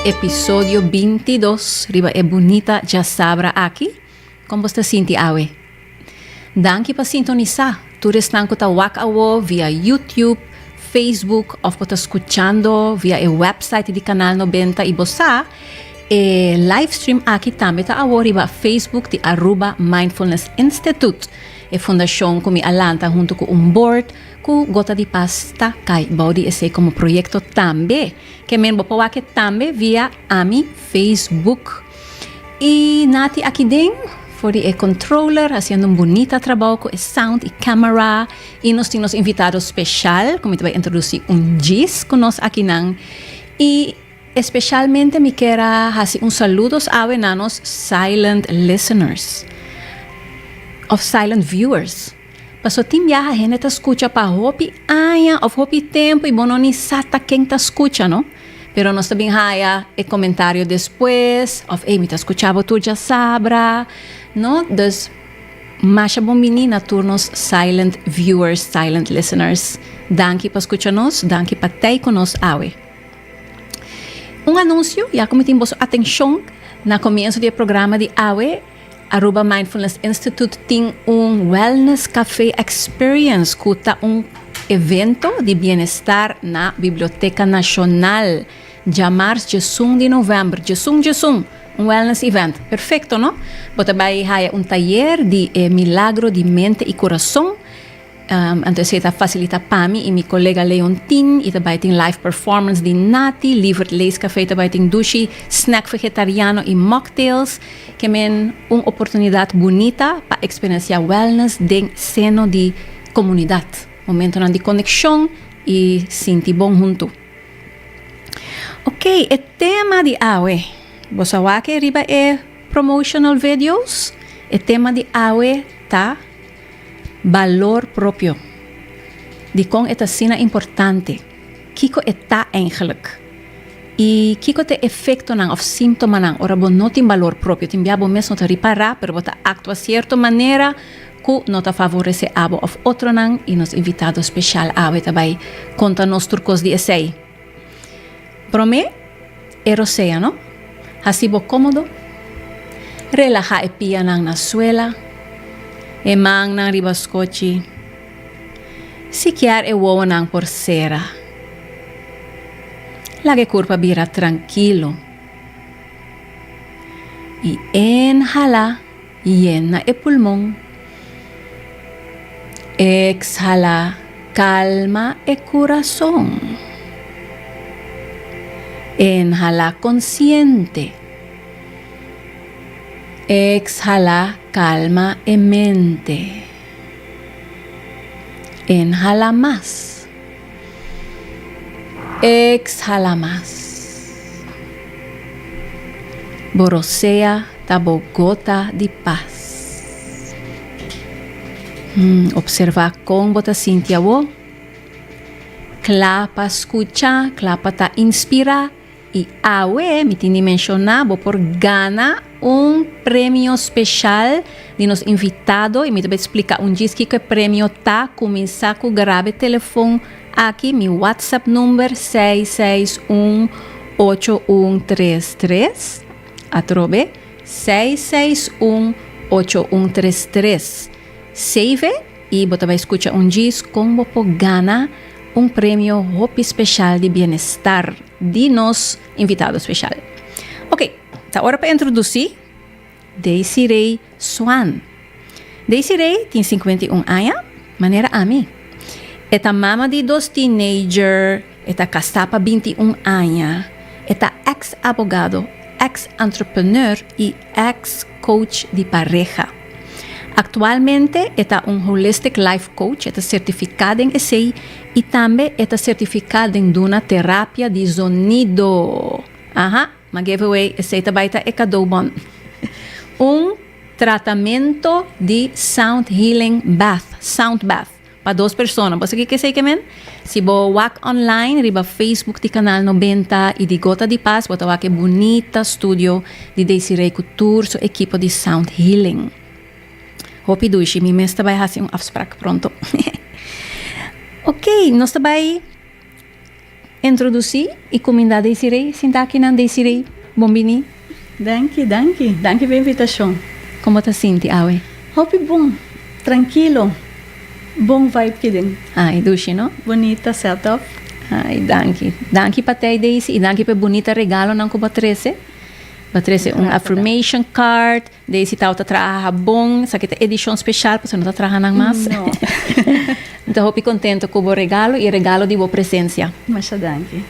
episodio 22 riba e bunita djasabra aki. Kon bo ta sinti awe? Danki pa sintonisá. Tur esnan ku ta wak awo via YouTube, Facebook òf bo ta skuchando via e website di Kanal Nobenta i bo sa, e livestream aki tambe ta awo riba Facebook di Aruba Mindfulness Institute, e fundashon ku mi a lanta huntu ku un board ku Gota di Pas ta kai bou di esei komo proyekto tambe. Ke men bo por wak e tambe via ami Facebook. I Nati aki den for di e controller haciendo un bunita trabou cu e sound y camera. Y nos tin nos invitado special cu mi ta bay introduci un djis cu nos akinan. Y especialmente mi kier a haci un saludos awe na nos silent listeners of silent viewers. Paso tin biaha hende ta scucha pa hopi aña of hopi tempo y bo no ni sa ta ken ta scucha no. Pero nos ta bin haya e comentario despues of ey mi ta scucha bo tur djasabra no. Dus masha bon bini na tur nos silent viewers, silent listeners. Danki pa scucha nos, danki pa tey cu nos awe. Un anuncio, ya cu mi tin boso atencion na comienzo di e programa di awe. Aruba Mindfulness Institute tin un Wellness Café Experience cu ta un evento di bienestar na Biblioteca Nacional djamars djesun di november, djesun djesun, un wellness event. Perfecto no? Bo ta bay haya un tayer di e milagro di mente y curason. Anto esei ta fasilita pa mi i mi kolega Leontien i ta bai tin live performance di Nati, Lieverd Leescafé ta bai tin dushi, snack vegetariano i mocktails. Ke men un oportunidat bunita pa eksperensiá wellness den seno di komunidat. Momentonan di konekshon i sinti bon huntu. Oké, e tema di awe. Bo sa wak riba e promotional videos? E tema di awe ta. Balor propio. Dikon e ta asina importante? Kiko e ta eigenlijk? I kiko ta e efektonan òf síntomanan ora bo no tin balor propio? Tin bia bo mes no ta ripará, pero bo ta aktua sierto manera ku no ta favoresé abo òf otronan i nos invitado speshal awe ta bai konta nos tur kos di esei. Promé, e rosea, no? Hasi bo kómodo. Relahá e pianan na suela, e mannan riba skochi. Si kier e wowonan por sera. Laga e kurpa bira trankilo. I inhalá yena e pulmon. Exhalá kalma e kurason. Inhalá konsiente. Exhalá kalma e mente. Inhalá mas. Exhalá mas. Bo rosea ta bo gota di pas. Observá kon bo ta sinti awor. Kla pa skucha, kla pa ta inspirá i awe mi tin di menshoná bo por gana un premio speshal di nos invitado i mi ta bai splika un djis kiko e premio ta. Kuminsá ku graba e telefon aki, mi whatsapp number 661 8133. Atrobe, 661 8133. Save e i bo ta bai skucha un djis kon bo por gana un premio hopi speshal di bienestar di nos invitado speshal. Ok, ta ora pa introdusí Desiree Swan. Desiree tin 51 aña, manera ami. E ta mama di dos teenager, e ta kasá pa 21 aña, e ta ex abogado, ex entrepreneur i ex coach di pareha. Aktualmente e ta un holistic life coach, e ta sertifiká den esei i tambe e ta sertifiká den duna terapia di zonido. Aha, m'a giveaway, esei ta bai ta e cadeaubon. Un tratamento di sound healing bath, sound bath, pa dos persona. Bo sa kiko esei ke men? Si bo wak online riba Facebook di Canal 90 i di Gota di Pas, bo ta wak e bunita studio di Desiree ku tur su ekipo di sound healing. Hopi dushi, mi mes ta bai hasi un afsprak pronto. Ok, nos ta bai. introdusí i kumindá Desiree. Sinta akinan Desiree, bon bini. Danki, danki. Danki pa e invitashon. Kon bo ta sinti awe? Hopi bon. Trankilo. Bon vibe kiden. Ai, dushi no? Bunita set up. Ai, danki. Danki pa tei Daisy i danki pa e bunita regalonan ku bo a trese. Bo a trese un affirmation card. Daisy tabata traha habon. Esaki ta edishon speshal pasobra no ta traha nan mas. No. Mi ta hopi kontento ku bo regalo i e regalo di bo presensia. Masha danki.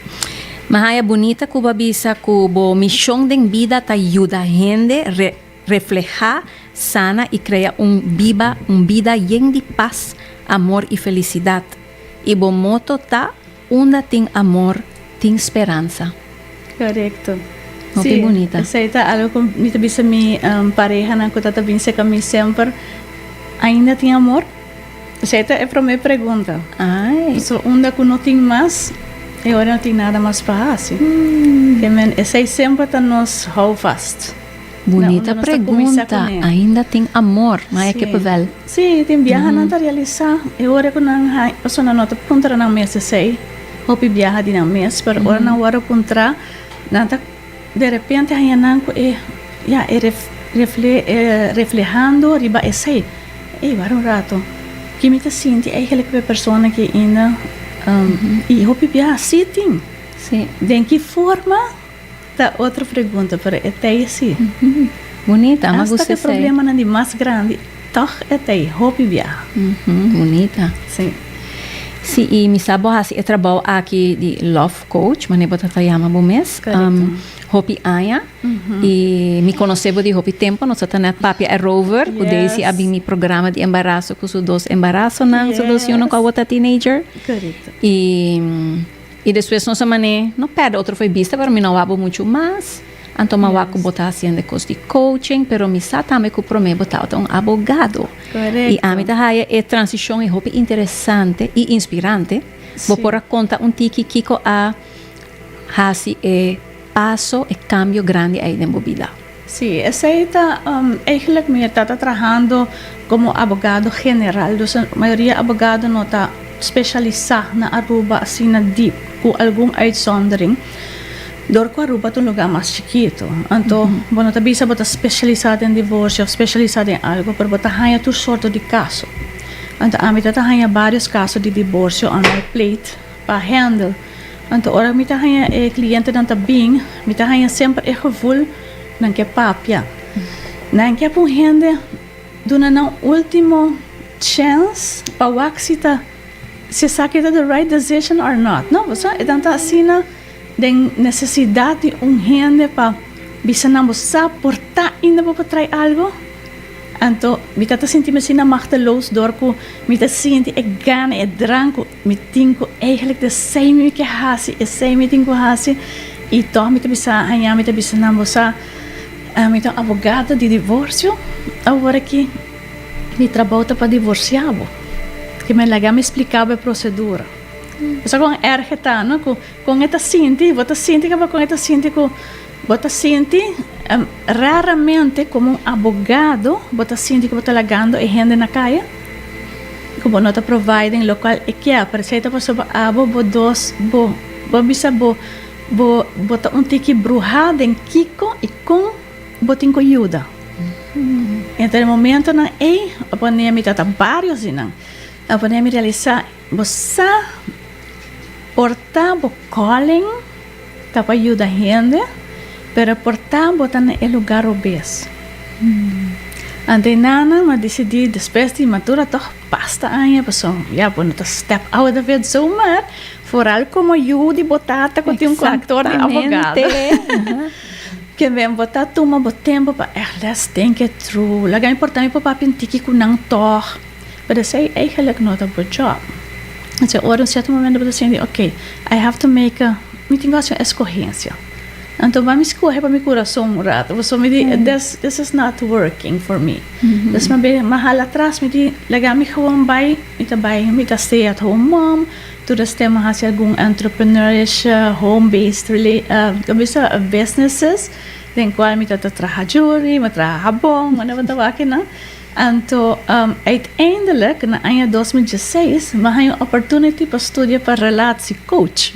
Mi a haya bunita ku bo a bisa ku bo mishon den bida ta yuda hende re. Reflehá, sana i krea un biba un bida yen di pas, amor i felisidat. I bo moto ta Unda tin amor, tin speransa. Korekto. Hopi Sí, bunita. esei ta algo ku mi ta bisa mi parehanan ku ta ta bin serka mi semper, Ainda tin amor? Esei ta e promé pregunta. Ai. Pasobra unda ku no tin mas, e ora no tin nada mas pa hasi. Ke men esei semper ta nos houvast. Bunita pregunta, ainda tin amor, ma e ke pavel. Sí, tin biaha nan ta realisa e ora ku nan hai, pasobra nan no ta puntra nan mes esei, hopi biaha di nan mes, pero ora nan wòrdu puntra, nan ta derepente haña nan ku e, ya, e refle, e reflehando riba esei. Ey, wara un rato, ki mi ta sinti eigenlijk pa e persona aki ainda? I hopi biaha sí tin. Den ki forma? Ta otro pregunta, pero e t'ei si. Bunita, mi a gusta Hasta esei. ku e problemanan di mas grandi, tòg e t'ei hopi biaha. Bunita. Si. Si, i mi sa bo hasi e trabou aki di love coach, manera bo ta ta yama bo mes, Korekto. hopi aña. I mi konosé bo di hopi tempu, nos a ta net papia erover, ku Daisy a bin mi programa di embaraso ku su dos embarasonan, su dos yunan ku awor ta teenager. Korekto. I. I despues nos a man'é, no pèrdè otro fo'i bista, pero mi no wak bo muchu mas. Anto mi a wak ku bo ta hasiendo e kos di coaching, pero mi sa tambe ku promé bo tabata un abogado. I ami ta haya e transishon ei hopi interesante i inspirante. Bo por a konta un tiki kiko a hasi e paso, e kambio grandi ei den bo bida? Sí, esei ta eigenlijk mi ta ta trahando como abogado general, dus mayoria abogado no ta specialisa na Aruba asina diep, cu algun uitzondering, door cu Aruba ta un lugar mas chikito. Anto bo no ta bisa bo ta specialisa den divorcio of specialisa den algo, pero bo ta haya tur sorto di caso. Anto ami ta ta haya varios caso di divorcio on my plate pa handle. Anto ora mi ta haña e klientenan ta bin, mi ta haña semper e gevoel nan ke papia. Nan ke pa un hende duna nan ultimo chèns pa wak si ta si esaki ta the right decision or not. No, bo sa, e nan ta asina den nesesidat di un hende pa bisa nan bo sa por ta ainda bo por trai algo. Anto mi ta ta sinti mi asina machteloos dor ku mi ta sinti e gana, e drang ku mi tin ku eigenlijk esei mi ke hasi, esei mi tin ku hasi i tòg mi ta bisa haña mi ta bisa nan bo sa mi ta un abogado di divorsio awor aki mi trabou ta pa divorsia bo ke mi laga mi splika bo e prosedura. Bo sa kon erg e ta no ku kon e ta sinti bo ta sinti kaba kon e ta sinti ku Bo ta sinti raramente komo un abogado bo ta sinti ku bo ta lagando e hende na kaya? Ku bo no ta providing lokual e kier, pero esei ta pasobra abo bo dos bo bo bisa bo bo bo ta un tiki bruhá den kiko i kon bo tin ku yuda. Entre e momentonan ei a pone mi ta ta varios di nan a pone mi realisá bo sa por ta bo calling. Ta pa yuda hende, pero por ta bo ta na e lugar robes. Anto e nana m'a disidí despues di matura tòg basta aña pasobra ya bo no ta step out of it zomaar, foral komo yu di bo tata ku tin un kantor di abogado. Ke men bo ta tuma bo tempu pa ègt let's think it through. Laga mi por ta mi por papia un tiki ku nan tòg, pero esei eigenlijk no ta bo job. Entonces ora un cierto momento bo ta sinti ok I have to make a mi tin ku hasi un escogencia anto bo a mi scoge pa mi curason un rato pasobra mi di this this is not working for me dus mi a bin mi a hala atras mi di laga mi gewoon bai mi ta bai mi ta stay at home mom tur estem a hasi algun entrepreneurish home based businesses den cual mi ta traha jewelry mi a traha habon mi a tabata wak nan. Anto uiteindelijk na aña 2016 mi a haña un opportunity pa studia pa relatie coach.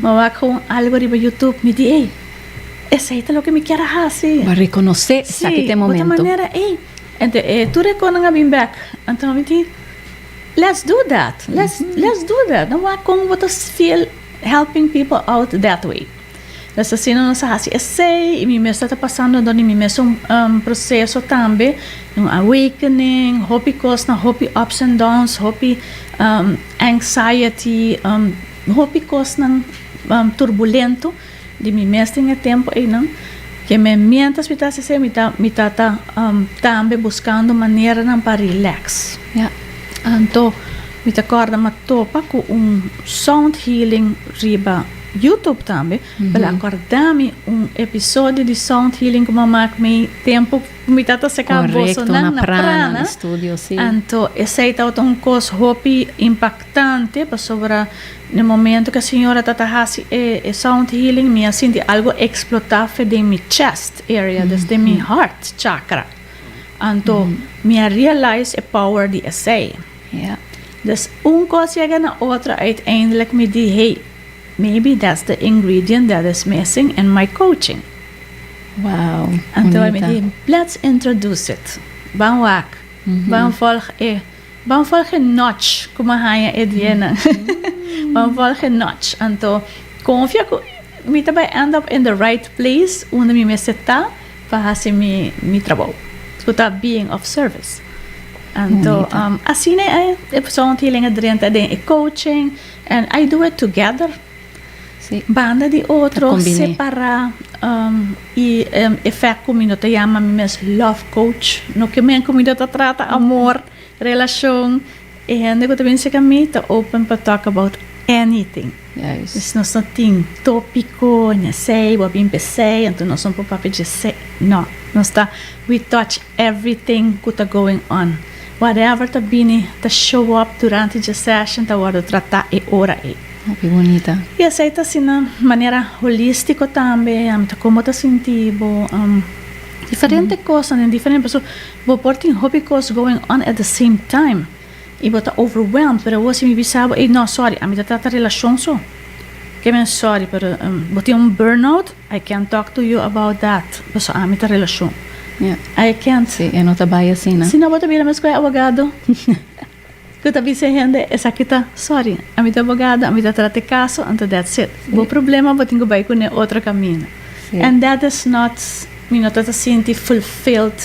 M'a wak gewoon algo riba YouTube, mi di, ey, esey ta loke mi kier a haci. Bo a reconoce esaki ta e momento. Si, bo ta manera, ey. Ento e tur e conan a bin bek. Anto mi di, let's do that, let's, let's do that. No wak con bo ta feel helping people out that way. Dus asina nos a haci esey y mi mes ta pasando door di mi mesun proceso tambe, un awakening, hopi cosnan, hopi ups and downs, hopi anxiety, hopi cosnan turbulento di mi mes den e tempo eynan, ke me mientras mi ta haci esey mi ta mi ta ta tambe buscando maneranan pa relax. Anto mi ta corda mi a topa cu un sound healing riba YouTube tambe, pero a corda mi un episodio di sound healing cu mi a mak mi tempo cu mi tata seca bosonan na Prana. Anto esey tabata un cos hopi impactante pasobra na momento cu e señora tata haci e sound healing mi a sinti algo explota fe den mi chest area, dus den mi heart chakra. Anto mi a realize e power di esey. Dus un cos yega na otro uiteindelijk mi di hey, maybe that's the ingredient that is missing in my coaching. Wow, Anto mi di let's introduce it. Ban wak, ban volg e, ban volg e notch cu mi a haya e dianan. Ban volg e notch. Anto confia cu mi ta bay end up in the right place unda mi mester ta pa haci mi mi trabou, cu ta being of service. Anto asina e e sound healing a drenta den e coaching and I do it together. Banda di otro, separa y e fact cu mi no ta yama mi mes love coach, no ke men cu mi no ta trata amor, relacion, e hende cu ta bini cerca mi ta open pa talk about anything. Dus nos no tin topico, ni esey, bo a bin p'esey, anto nos no por papia dje esey. No, nos ta, we touch everything cu ta going on. Whatever ta bini ta show up durante dje session ta wordo trata e ora ey. Hopi bunita. Y esey ta asina manera holistico tambe, ami ta como ta sinti bo, diferente cosnan den diferente, pasobra bo por tin hopi cos going on at the same time. Y bo ta overwhelmed, pero awor si mi bisa bo, ey no, sorry, ami ta trata relacion so. Ke men sorry, pero bo tin un burnout, I can't talk to you about that, pasobra ami ta relacion. I can't. Si, e no ta bay asina. Si no bo ta bira mes cu e abogado cu ta bisa e hende, esaki ta, sorry, ami ta abogado, ami ta trata e caso, anto that's it. Bo problema bo tin cu bay cune otro camino. And that is not, mi no ta ta sinti fulfilled.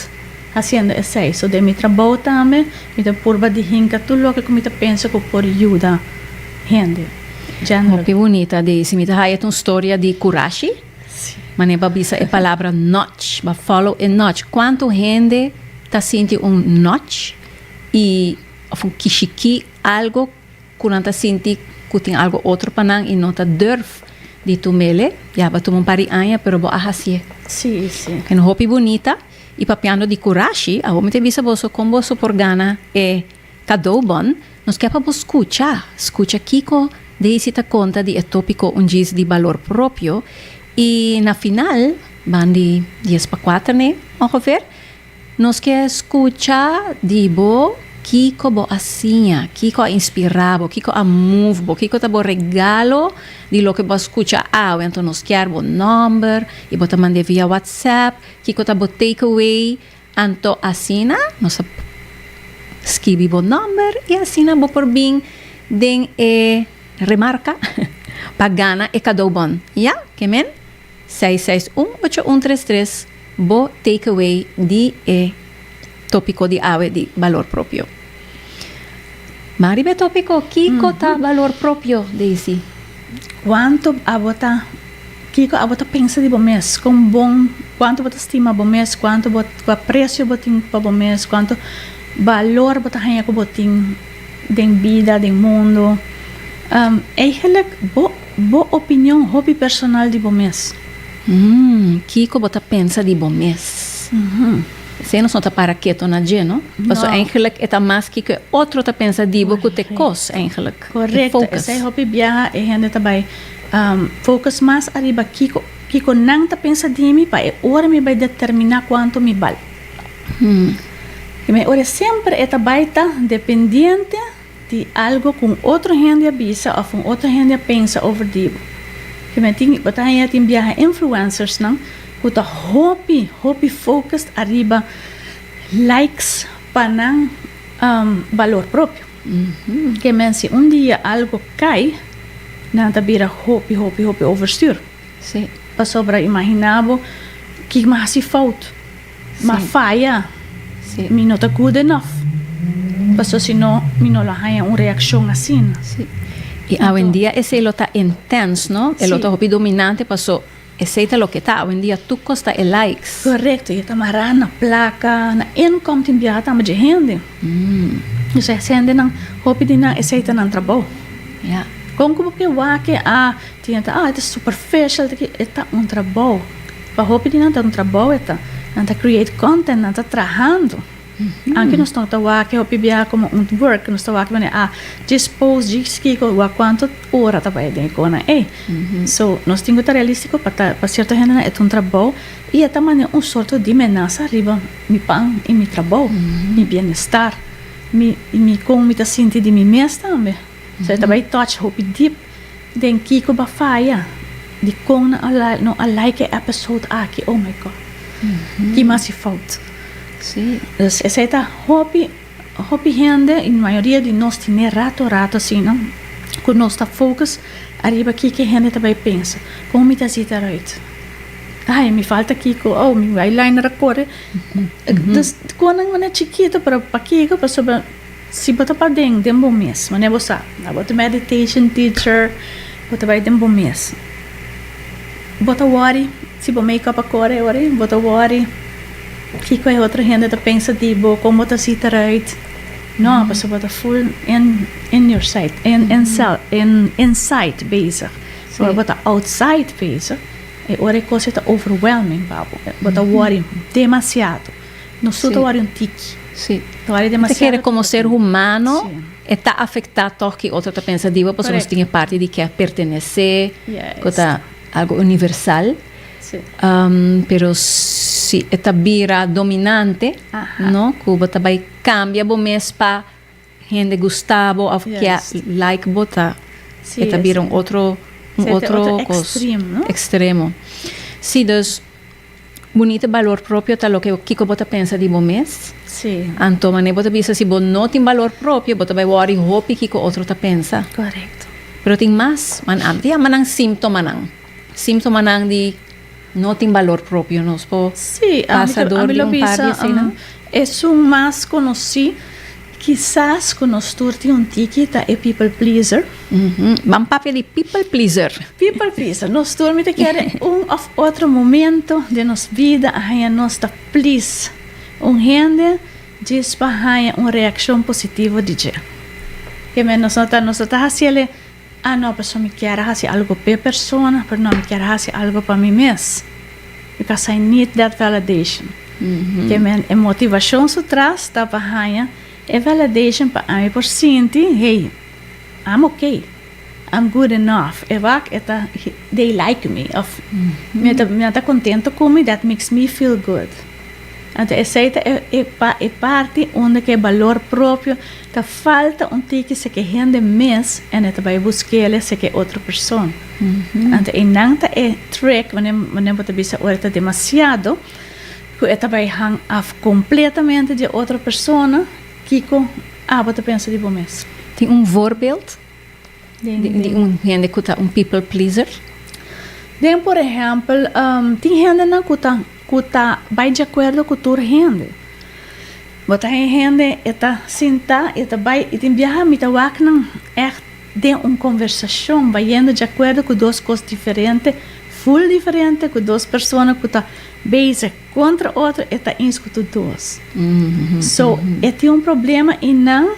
Haciendo esey. So den mi trabou tambe mi ta purba di hinca tur loke cu mi ta pensa cu por yuda hende. General. Hopi bunita Daisy. Mi ta haya ta un storia di curashi. Si. Manera bo a bisa e palabra notch, bo a follow e notch. Cuanto hende ta sinti un notch y of un kishiki algo Ku nan ta sinti ku tin algu otro pa nan i no ta durf di tum'ele. Ya bo a tuma un par di aña pero bo a hasié. Sí, sí. En hopi bunita i papiando di kurashi, awor mi ta bisa boso kon boso por gana e kadoubon. Nos ke pa bo skucha, skucha kiko Daisy ta konta di e topiko un djis di balor propio i na final, ban di dies pa kuater ne ongeveer, Nos ke skucha di bo kiko bo a siña, kiko a inspirá bo, kiko a move bo, kiko ta bo regalo di loke bo a skucha awe. Anto nos kier bo nòmber i bo ta mand'é via WhatsApp, kiko ta bo take away. Anto asina nos ta skibi bo nòmber i asina bo por bin den e remarka pa gana e kadoubon. Ya, ke men? Seis seis un ocho un tres tres Bo take away di e topico di awe di balor propio. Ban riba e topico, kico ta balor propio, Daisy? Cuanto abo ta, kico abo ta pensa di bo mes, con bon, cuanto bo ta stima bo mes, cuanto bo, cua aprecio bo tin pa bo mes, cuanto balor bo ta haña cu bo tin den bida, den mundo. Eigenlijk bo, bo opinion hopi personal di bo mes. Mm, kiko bo ta pensa di bo mes? Esei nos no ta para keto na dje, no? Pasobra eigenlijk e ta mas kiko e otro ta pensa di bo ku ta e kos eigenlijk. E Korekto, focus. esei hopi biaha e hende ta bai focus mas ariba kiko kiko nan ta pensa di mi pa e ora mi bai determiná kuantu mi bal. I mi ora semper e ta bai ta dependiente di algo ku un otro hende a bisa òf un otro hende a pensa over di bo. Ke men tin, bo ta haña tin biaha influencersnan ku ta hopi, hopi focused ariba likes pa nan balor propio. Ke men si un dia algo kai, nan ta bira hopi, hopi, hopi overstuur. Pasobra imagina bo ki mi a hasi fout, mi a faya, mi no ta good enough, pasobra si no mi no lo haña un reakshon asina. I awendia esei lo ta intens, no? E lo ta hopi dominante paso esei ta loke ta awendia, tur kos ta e likes. Korekto, i e ta mará na plaka, na income tin biaha tambe dje hende. Dus e hendenan, hopi di nan esei ta nan trabou. Kon ku bo ke wak e a Tin e ta, ah, e ta superficial, ta ki, e ta un trabou. Pa hopi di nan ta un trabou e ta. Nan ta create content, nan ta trahando. Anke nos no ta wak e hopi biaha como un work, nos ta wak manera, ah, djis post, djis kiko, wak cuanto ora ta bai den e konan ei. So, nos tin cu ta realistico pa ta, pa cierto hendenan e ta un trabou y e ta manera un sorto di menasa riba mi pan y mi trabou, mi bienestar, mi, mi con mi ta sinti di mi mes tambe. So e ta bai touch hopi diep den kiko ba faya, dikon nan a no a like e episode aki, oh my God, ki mas e fout. Dus esei ta hopi hopi hende y mayoria di nos tene rato rato asina ku nos ta focus ariba kiko e hende ta bai pensa, kon mi ta zita eruit, ay mi falta kiko, oh mi eyeliner a kore, dus konan manera chikito pero pakiko pasobra. Si bo ta paden den bo mes, manera bo sa, bo ta meditation teacher, bo ta bai den bo mes, bo ta wòri si bo make-up a kore ora, bo ta wòri kiko e otro hende ta pensa di bo, kon bo ta sita eruit. No, pasobra bo ta full in in your side, in in self, in inside bezig. Ora bo ta outside bezig, e ora e kos e ta overwhelming pa bo, bo ta wòri demasiado. Nos tur ta wòri un tiki. Sí. Ta wòri Ta demasiado. kere komo ser humano Sí. e ta afektá tòg ki otro ta pensa di bo pasobra nos Korekto. tin e parti di ke pertenesé, ku Juist. ta algo universal. Sí. Pero si e ta bira dominante, Aha. no, ku bo ta bai kambia bo mes pa hende gusta bo òf ke Juist. like bo ta Sí, e ta bira un esei. otro un Sí, e ta otro otro kos. extreme, no? Ekstremo. Sí, dus. Bunita balor propio ta loke kiko bo ta pensa di bo mes. Sí. Anto manera bo ta bisa si bo no tin balor propio bo ta bai wòri hopi kiko otro ta pensa. Korekto. Pero tin mas, man a yama nan simptomanan. Simptomanan di no tin balor propio nos por Sí, ami pasa ta dor ami di lo un par di bisa eseinan. esun mas konosí kisas ku nos tur tin un tiki ta e people pleaser. Ban papia di people pleaser. People pleaser. Nos tur mi ta kere un of otro momento den nos bida a haña nos ta please un hende djis pa haña un reaccion positivo di dje. Ke men nos no ta nos no ta haciele, ah no pasobra mi kier a haci algo p'e persona, pero no mi kier a haci algo pa mi mes because I need that validation. Ke men e motivacion su tras ta pa haña e validation pa ami por sinti, hey, I'm okay, I'm good enough, e wak e ta they like me of mi ta mi ta contento cu mi that makes me feel good. Anto esey ta e e e parti unda cu e balor propio ta falta un tiki si ke hende mes en e ta bay buskele si ke otro persona. Anto eynan ta e trick wanneer wanneer bo ta bisa ora ta demasiado cu e ta bay hang af completamente di e otro persona Kiko abo ta pensa di bo mes? Tin un voorbeeld di un hende ku ta un people pleaser? Den por ehèmpel, tin hendenan ku ta ku ta bai di akuerdo ku tur hende. Bo ta haña hende e ta sinta, e ta bai i tin biaha mi ta wak nan ègt den un konversashon bayendo di akuerdo ku dos kos diferente, ful diferente, ku dos persona ku ta bezig. Kontra otro e ta eens ku tur dos. So e tin un problema i nan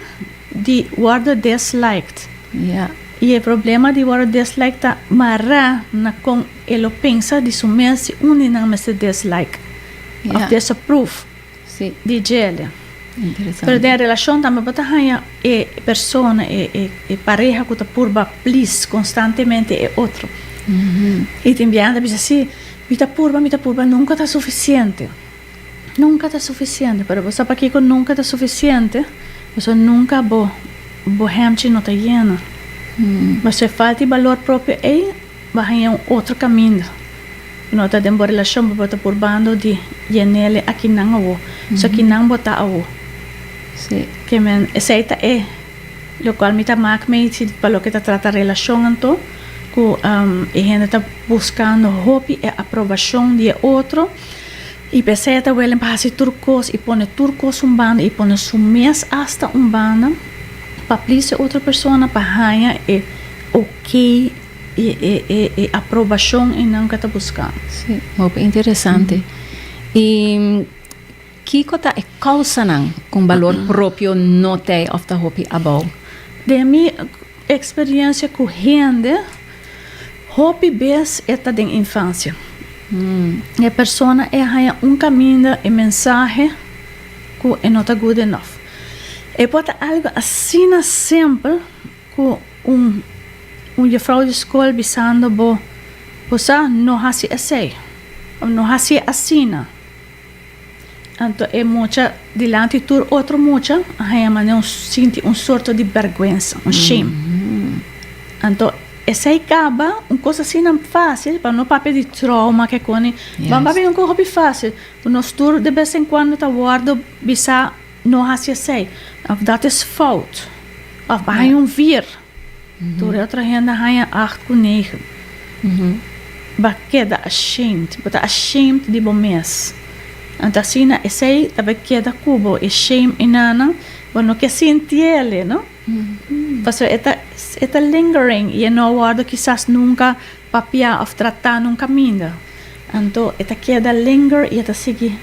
di wòrdu disliked. I e problema di wòrdu disliked ta mará na kon e lo pensa di su mes si un di nan mester dislike òf disapprove di djele. Pero den relashon tambe bo ta haña e persona, e pareha ku ta purba please konstantemente e otro. I tin biaha ta bisa si. Mi ta purba, mi ta purba, nunca ta suficiente. Nunca ta suficiente, pero bo sa pakico nunca ta suficiente? Pasobra nunca bo, bo hemchi no ta yena. Pasobra e falta di balor propio ei, Bo haña un otro kaminda. No ta den bo relashon, bo ta purbando di yen'el akinan awo. So kinan bo ta awo. Sí. Ke men esei ta e lokual mi ta mak mei si pa loke ta trata relashon anto ku e hende ta buskando hopi e aprobashon di e otro i p'esei e ta welen pa hasi tur kos i pone tur kos un banda i pone su mes asta un banda pa please e otro persona pa haña e okey i e e aprobashon einan ku e ta buskando. Sí, hopi interesante. I Kiko ta e kousanan ku un balor propio no t'ei òf ta hopi abou? Den mi eksperensia ku hende, hopi bes e ta den infansia. E persona e haña un kaminda e mensahe ku e no ta good enough. E por ta algu asina simpel ku un un jufrou di skol bisando bo, Bo sa, no hasi esei, òf no hasié asina. Anto e mucha dilanti tur otro mucha a haña manera un sinti un sorto di bèrgwensa, un shame. Anto esei kaba un kos asina fásil, pa no papia di trauma ke koni, ban papia di un kos hopi fásil, ku nos tur de bes en kuando ta wòrdu bisá no hasi esei, òf dat is fout, òf bo haña un vier. Tur e otro hende a haña acht ku negen. Bo a keda ashamed. Bo ta ashamed di bo mes. Anto asina esei ta bai keda ku bo, e shame enanan. Bo no ke sinti el, no? Pasobra e ta e ta lingering i e no a wòrdu kisas nunka papiá òf tratá nun kaminda. Anto e ta keda linger i e ta sigui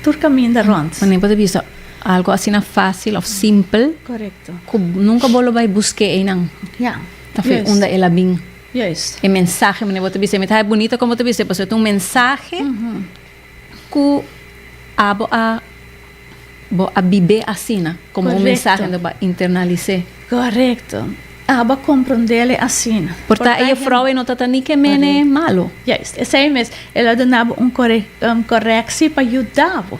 tur kaminda rònt. Wanneer bo ta bisa algo asina fásil òf simpel. Korekto. Ku nunka bo lo bai busk'é einan. Ja. Ta for unda el a bin. Juist. E mensahe manera bo ta bisa, mi ta haña bunita kon bo ta bisa, pasobra ta un mensahe ku abo a bo a bib'é asina, komo un mensahe anto bo a internalis'é. Korekto. Abo a komprondé asina. Por ta e jufrou ei no ta ta ni ke mene malo. Juist. Esei mes. El a duna bo un koreksi pa yuda bo.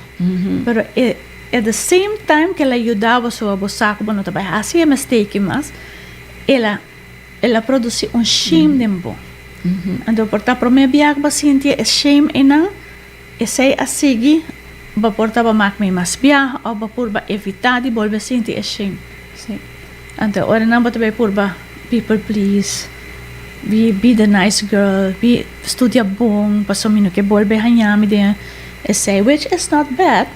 Pero e At the same time ku el a yuda bo so bo sa ku bo no ta bai hasi e mistake mas, el a el a produsi un shame den bo. Anto por ta prome bia ku bo a sinti e shame einan, esei a sigui bo por ta bo mak mi mas bia òf bo purba evitá di bolbe sinti e shame. Anto ora nan bo ta bai purba people please, be be the nice girl, be studia bon pasobra mi no ke bolbe haña mi den esei, which is not bad,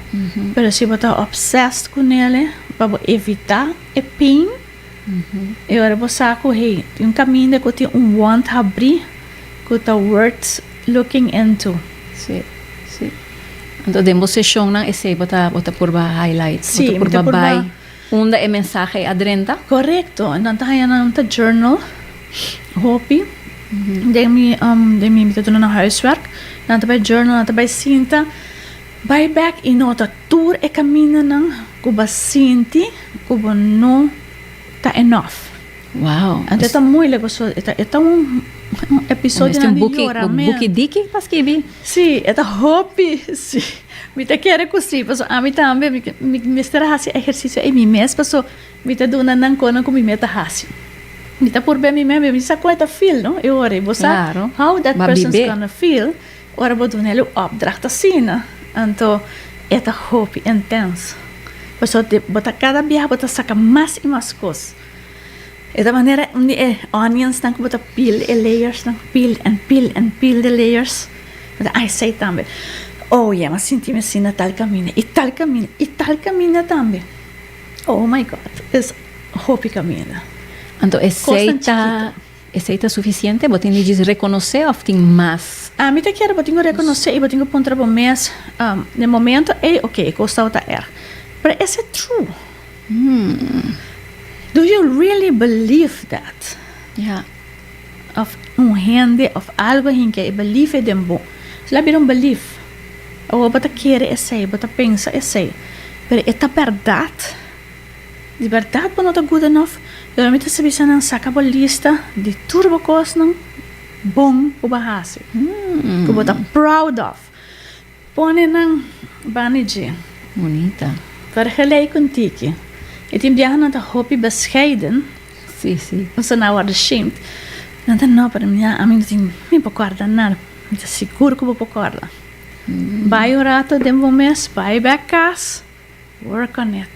pero si bo ta obsessed ku nele pa bo evitá e pain, e ora bo sa ku hey, tin un kaminda ku tin un wond habrí ku ta worth looking into. Sí, sí. Anto den bo seshonnan esei bo ta bo ta purba highlight, bo ta purba bai. Unda e mensahe ei a drenta? Korekto, nan ta haña nan ta journal hopi den mi den mi ta duna nan huiswerk, nan ta bai journal, nan ta bai sinta bai bek i nota tur e kamindanan ku bo a sinti ku bo no ta enough. Wow. Anto e ta moeilijk pasobra e ta e ta un episodionan di yora Un buki diki pa skibi? Sí, e ta hopi, sí. Mi ta kere ku sí, pasobra ami tambe mi mi mester a hasi ehersisio ei mi mes, pasobra mi ta duna nan konan ku mi mes ta hasi. Mi ta purba mi mes, mi sa kon e ta feel, no? E ora ei bo sa how that person's gonna feel ora bo duna el un opdracht asina. Anto e ta hopi intens, pasobra bo ta kada biaha bo ta saka mas i mas kos. E ta manera un di e onionsnan ku bo ta peel e layersnan, peel en peel en peel de layers. Bo ta ay esei tambe. Oh yeah, mi a sinti mi asina tal kaminda i tal kaminda i tal kaminda tambe. Oh my God, es hopi kaminda. Anto esei ta esei ta sufisiente? Bo tin di djis rekonosé òf tin mas? Ami ta kere bo tin ku rekonosé i bo tin ku puntra bo mes den momento ei, oke, e kos tabata erg. Pero is it true? Do you really believe that? Ja. Of un hende of algo hinka e belief e den bo. So la bira un belief. Awor bo ta kere esei, bo ta pensa esei. Pero e ta bèrdat? Di bèrdat bo no ta good enough? Pero mi ta sa bisa nan saka bo lista di tur bo kosnan bon ku bo a hasi. Ku bo ta proud of. Pone nan bani dje. Bunita. Vergelijk un tiki. E tin biaha nan ta hopi bescheiden. Si, si. Pasobra nan a wòrdu shamed. Nan ta no, pero mi ami no tin, mi por corda nada. Mi ta sigur cu bo por corda. Bai un rato den bo mes, bai bek cas, work on it.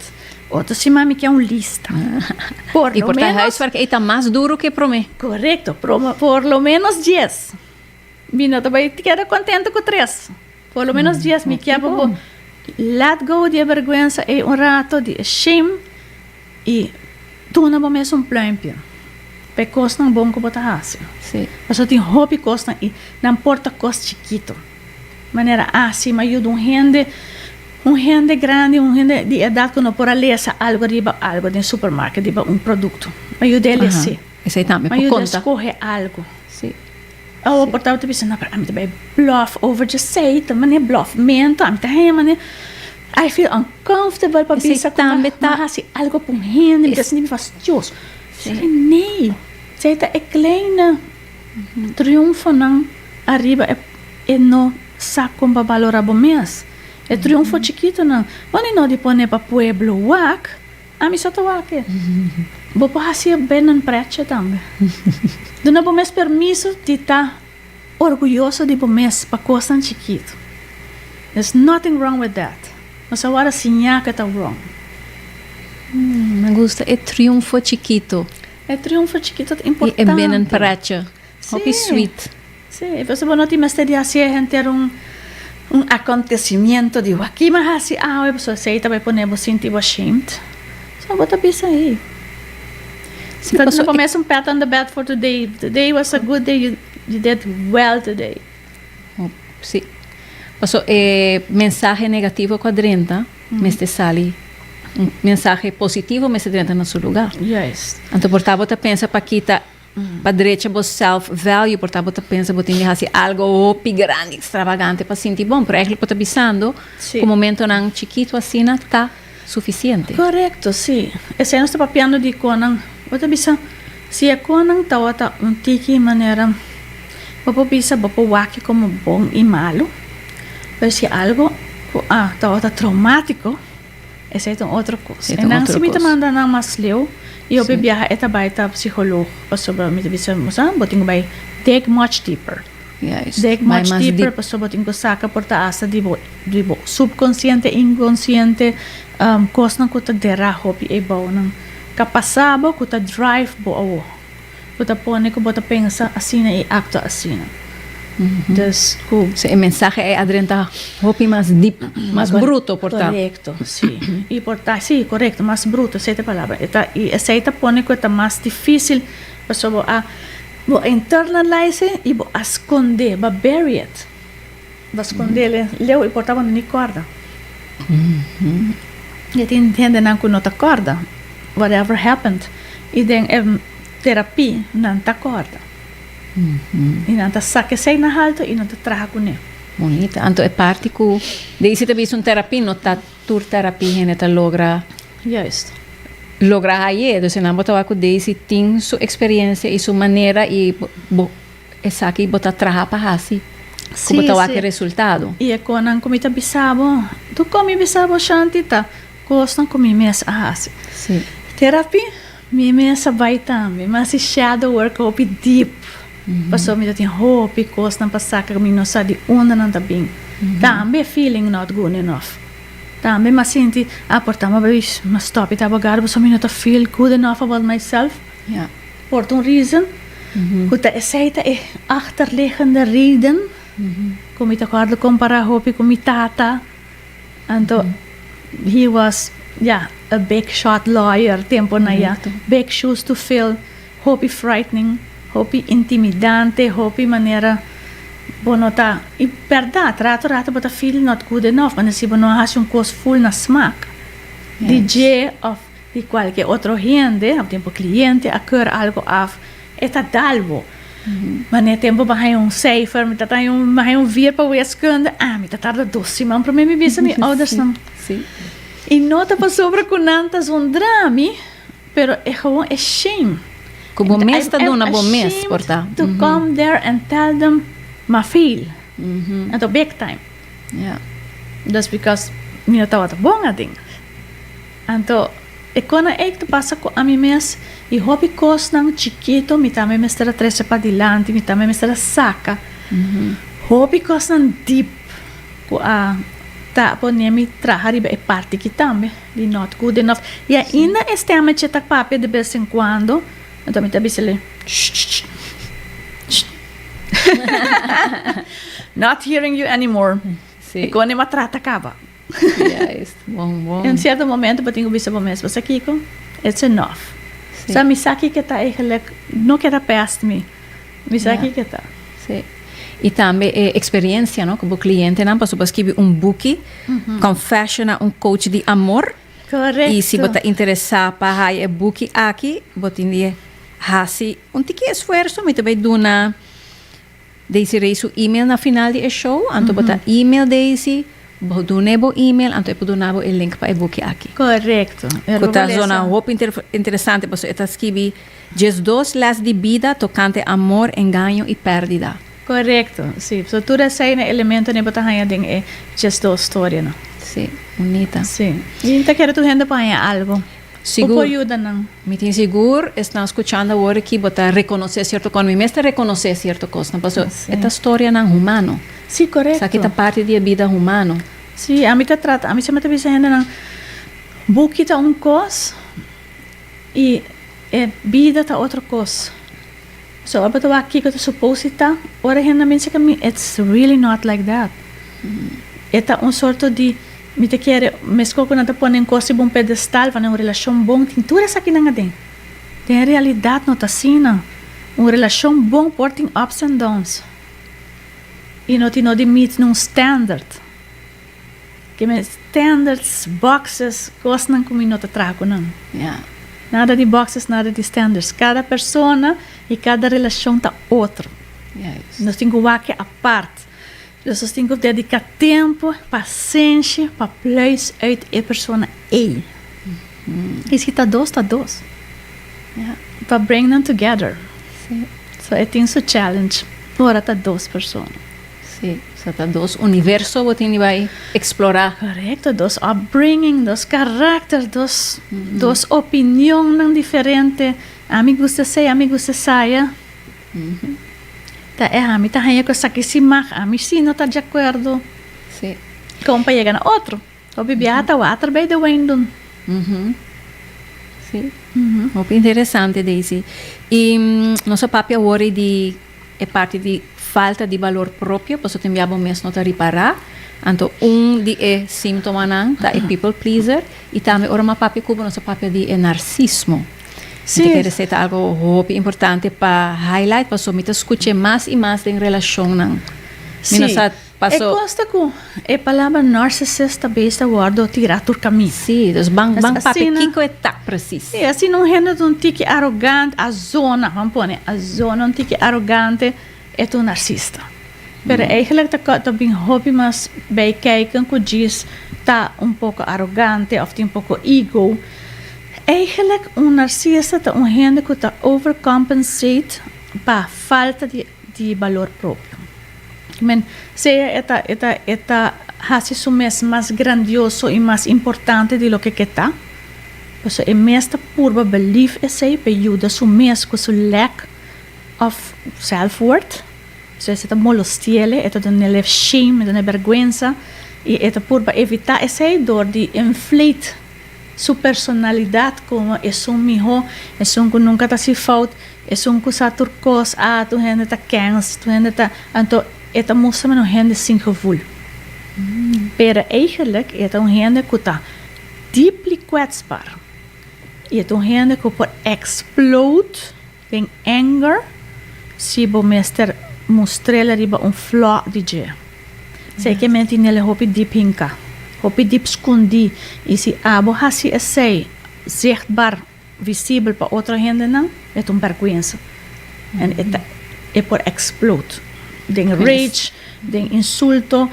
Otro siman mi kier un lista. Por lo menos. Y por ta huiswerk ey ta mas duro que prome. Correcto, por lo menos dies. Mi no ta bai keda contento cu tres. Por lo menos dies mi kier pa bo let go di e berguensa ey un rato, di e shame. I duna bo mes un pluimpje pa e kosnan bon ku bo ta hasi. Pasobra tin hopi kosnan i nan por ta kos chikitu. Manera asi mi a yuda un hende, un hende grandi, un hende di edat ku no por a lesa algu riba algu den supermarket, riba un produkto. Mi a yud'é les'é. Mi a yud'é skohe algu. Awo por tabata bisa, no, pero ami ta bai bluff over djesei, ta manera bluffmento, ami ta haña manera, I feel uncomfortable pa bisa ku mi a hasi algo pa un hende, mi ta sinti mi fastioso. Nee, esei ta e kleine triunfonan ariba e no sa kon pa balora bo mes. E triunfo chikitonan, bo ni no di pone pa pueblo wak. Ami sa ta wak e. Bo por hasi e benen pretje tambe. Duna bo mes permiso di ta orguyoso di bo mes pa kosnan chikitu. There's nothing wrong with that. Nos a wòrdu siñá ku e ta wrong. Mi gusta e triunfo chikitu. E triunfo chikitu ta importante. I e benen pretje. Hopi sweet. Sí, pasobra bo no tin mester di hasi e henter un un acontecimiento di wak mi a hasi awe, pasobra esei ta bai pone bo sinti bo ashamed. So bo ta bisa ei. Sí, Ta pasobra duna bo mes un pat on the back for today. Today was a good day, you you did well today. Sí. Pasobra e mensahe negativo ku a drenta mester sali, un mensahe positivo mester drenta na su lugar. Juist. Anto por ta bo ta pensa pa kita Pa drecha bo self value por ta bo ta pensa bo tin di hasi algo hopi grandi extravagante pa sinti bon pero eigenlijk bo ta bisando Sí. ku momentonan chikitu asina ta sufisiente. Korekto, sí. Esei nos ta papiando di konan. Bo ta bisa si e konan tawata un tiki manera bo por bisa bo por wak komo bon i malu pero si algo ku a tawata traumatiko. Esei ta un otro kos. E ta un E nan otro si mi ta kos. manda nan mas leu i hopi Sí. biaha e ta bai ta psicoloog pasobra mi ta bisa bo sa bo tin ku bai dig much deeper. Juist. Dig Bai much mas deeper diep. pasobra bo tin ku saka por ta asta di bo di bo subkonsiente, inkonsiente, kosnan ku ta derá hopi ei bounan ka pasa bo ku ta drive bo awo. Ku ta pone ku bo ta pensa asina i aktua asina. Dus ku. So e mensahe ei a drenta hopi mas dip, mas bruto por ta. Korekto, si. I por ta, si, korekto, mas bruto, esei ta e palabra. E ta, i esei ta pone ku e ta mas difísil pasobra bo a, bo a internalize i bo a skondé, bo a bury it. Bo a skondé leu i por ta bo no ni kòrda. I tin hendenan ku no ta kòrda whatever happened. I den e terapia nan ta kòrda. I nan ta saka esei na haltu i nan ta traha kuné. Bunita. Anto e parti ku Daisy ta bisa un terapia no ta tur terapia hende ta logra. Juist. Logra haye. Dus nan bo ta wak ku Daisy tin su eksperensia i su manera i bo esaki bo ta traha pa hasi. Ku bo ta wak e resultado. I e konan ku mi ta bisa bo, tur kon mi bisa bo Shanti ta kosnan ku mi mes a hasi. Terapia Mi mes a bai tambe. Mi a hasi shadow work hopi deep. Pasobra mi ta tin hopi kosnan pa saka ku mi no sa di unda nan ta bin. Tambe feeling not good enough. Tambe mi a sinti, ah por ta mi a bai mi a stop di ta abogado pasobra mi no ta feel good enough about myself. Por ta un reason ku ta esei ta e achterliggende reden ku mi ta kòrda kompará hopi ku mi tata. Anto he was ya a big shot lawyer temponan ya. Big shoes to fill, hopi frightening, hopi intimidante, hopi manera bo no ta y berdad rato rato bo ta feel not good enough manera si bo no a haci un cos full na smaak di dje of di cualke otro hende of tempo cliente a keur algo af E ta dal bo. Wanneer tempo bo haña un cijfer, mi ta haña un, mi haña un vier pa wiskunde, ah, mi ta tarda dos siman prome mi bisa mi oudersnan. Sí. I no ta pasobra ku nan ta zondra mi, pero e gewoon e shame. Ku bo mes ta duna bo mes, por ta. To come there and tell them m'a fail. Anto big time. Ja. Dus because mi no tabata bon aden. Anto. E kona ei ta pasa ku ami mes i hopi kosnan chikito mi tambe mester a trese padilanti, mi tambe mester a saka hopi kosnan dip ku a ta pone mi traha riba e parti aki tambe di not good enough. I ainda e stemmetje ta papia de bes en cuando, anto mi ta bis'e shh shh not hearing you anymore. E kone mi a trata kaba. Juist, bon, bon. En cierto momento bo tin cu bisa bo mes, bo sa kico? It's enough. Sí. Sa mi sa kico ta eigenlijk, no keda pest mi. Mi sa Ja. kico ta. Sí. Y tambe e experiencia, no, cu bo clientenan, pasobra bo a skibi un buki, Confession na un coach di amor. Correcto. Y si bo ta interesa pa haya e buki aki, bo tin di haci un tiki esfuerzo, mi ta bay duna Daisy Rey su email na final di e show, anto bo ta email Daisy, bo dun'e bo email, anto e por duna bo e link pa e buki aki. Korekto. Ku ta zona hopi interesante pasobra e ta skibi 12 les di bida tokante amor, engaño i pèrdida. Korekto, si. So tur esei na elementonan bo ta haña den e 12 storianan. Si, bunita. Si. I ta kere tur hende por haña algo. Sigur. Bo por yuda nan. Mi tin sigur esnan skuchando awor aki bo ta rekonosé sierto kos. Mi mes ta rekonosé sierto kosnan pasobra Sí. e ta storianan humano. Sí, korekto. Esaki ta parti di e bida humano. Sí, ami ta trata, ami semper ta bisa hendenan, buki ta un kos i e bida ta otro kos. So ora bo ta wak kiko ta supos di ta, ora hende nan binse ku mi, it's really not like that. E ta un sorto di, mi ta kere, meskos ku nan ta pone un kos riba un pedestal, van un relashon bon, tin tur esakinan aden. Den realidat no ta asina. Un relashon bon por tin ups and downs. I no tin no di meet nun standard. Ke men standards, boxes, kosnan ku mi no ta traha ku nan. Ja. Nada di boxes, nada di standards. Kada persona i kada relashon ta otro. Juist. Nos tin ku wak apart. Dus nos tin ku dediká tempu, pasenshi pa pluis uit e persona ei. I si ta dos, ta dos. Ja. Pa bring them together. Sí. So e tin su challenge ora ta dos persona. Sí, sa ta dos universo bo tin di bai explora. Correcto, dos upbringing, dos karakter, dos dos opinionnan diferente. Ami gusta esei, ami gusta esaya. Ta e ami ta haña ku esaki si mag, ami si no ta di akuerdo. Sí. Kon pa yega na otro. Hopi biaha ta water bij de wijn doen. Sí. Hopi interesante, Daisy. I nos a papia awor di e parti di falta di balor propio, pasobra tin bia bo mes no ta ripará. Anto un di e síntomanan ta e people pleaser i tambe ora mi a papia ku bo nos a papia di e narsismo. Sí. Mi ta kere esei ta algo hopi importante pa highlight pasobra mi ta skuch'é mas i mas den relashonnan. Mi no Sí. sa E paso. kos ta ku e palabra narcissist ta bes ta wòrdu tirá tur kaminda. Sí, dus ban Es ban papia asina. kiko e ta presis. Sí, asina un hende ta un tiki arogante, a zona, ban pone, a zona un tiki arogante, e ta un narsista. Pero eigenlijk ta ta bin hopi mas bij kijken ku djis ta un poko arogante òf tin un poko ego. Eigenlijk un narsista ta un hende ku ta overcompensate pa falta di di balor propio. Men, sea e ta, e ta, e ta hasi su mes mas grandioso i mas importante di loke ke ta. Pasobra e mes ta purba belief esei pa e yuda su mes ku su lack of self worth. So esei ta molostiele, e ta dunele shame, e ta dunele bergwensa i e ta purba evitá esei dor di inflate su personalidat komo esun mihó, esun ku nunka ta hasi fout, Esun ku sa tur kos, ah, tur hende ta kens, tur hende ta, anto e ta mustra men un hende sin gevoel. Pero eigenlijk e ta un hende ku ta deeply kwetsbaar. I e ta un hende ku por explode den anger si bo mester mustr'el riba un flaw di dje. Esei ke men tin el hopi dip hinka, hopi dip skundí. I si abo hasi esei zichtbaar Visibel pa otro hendenan e ta un bèrgwensa en e ta e por explode den rage, den insulto,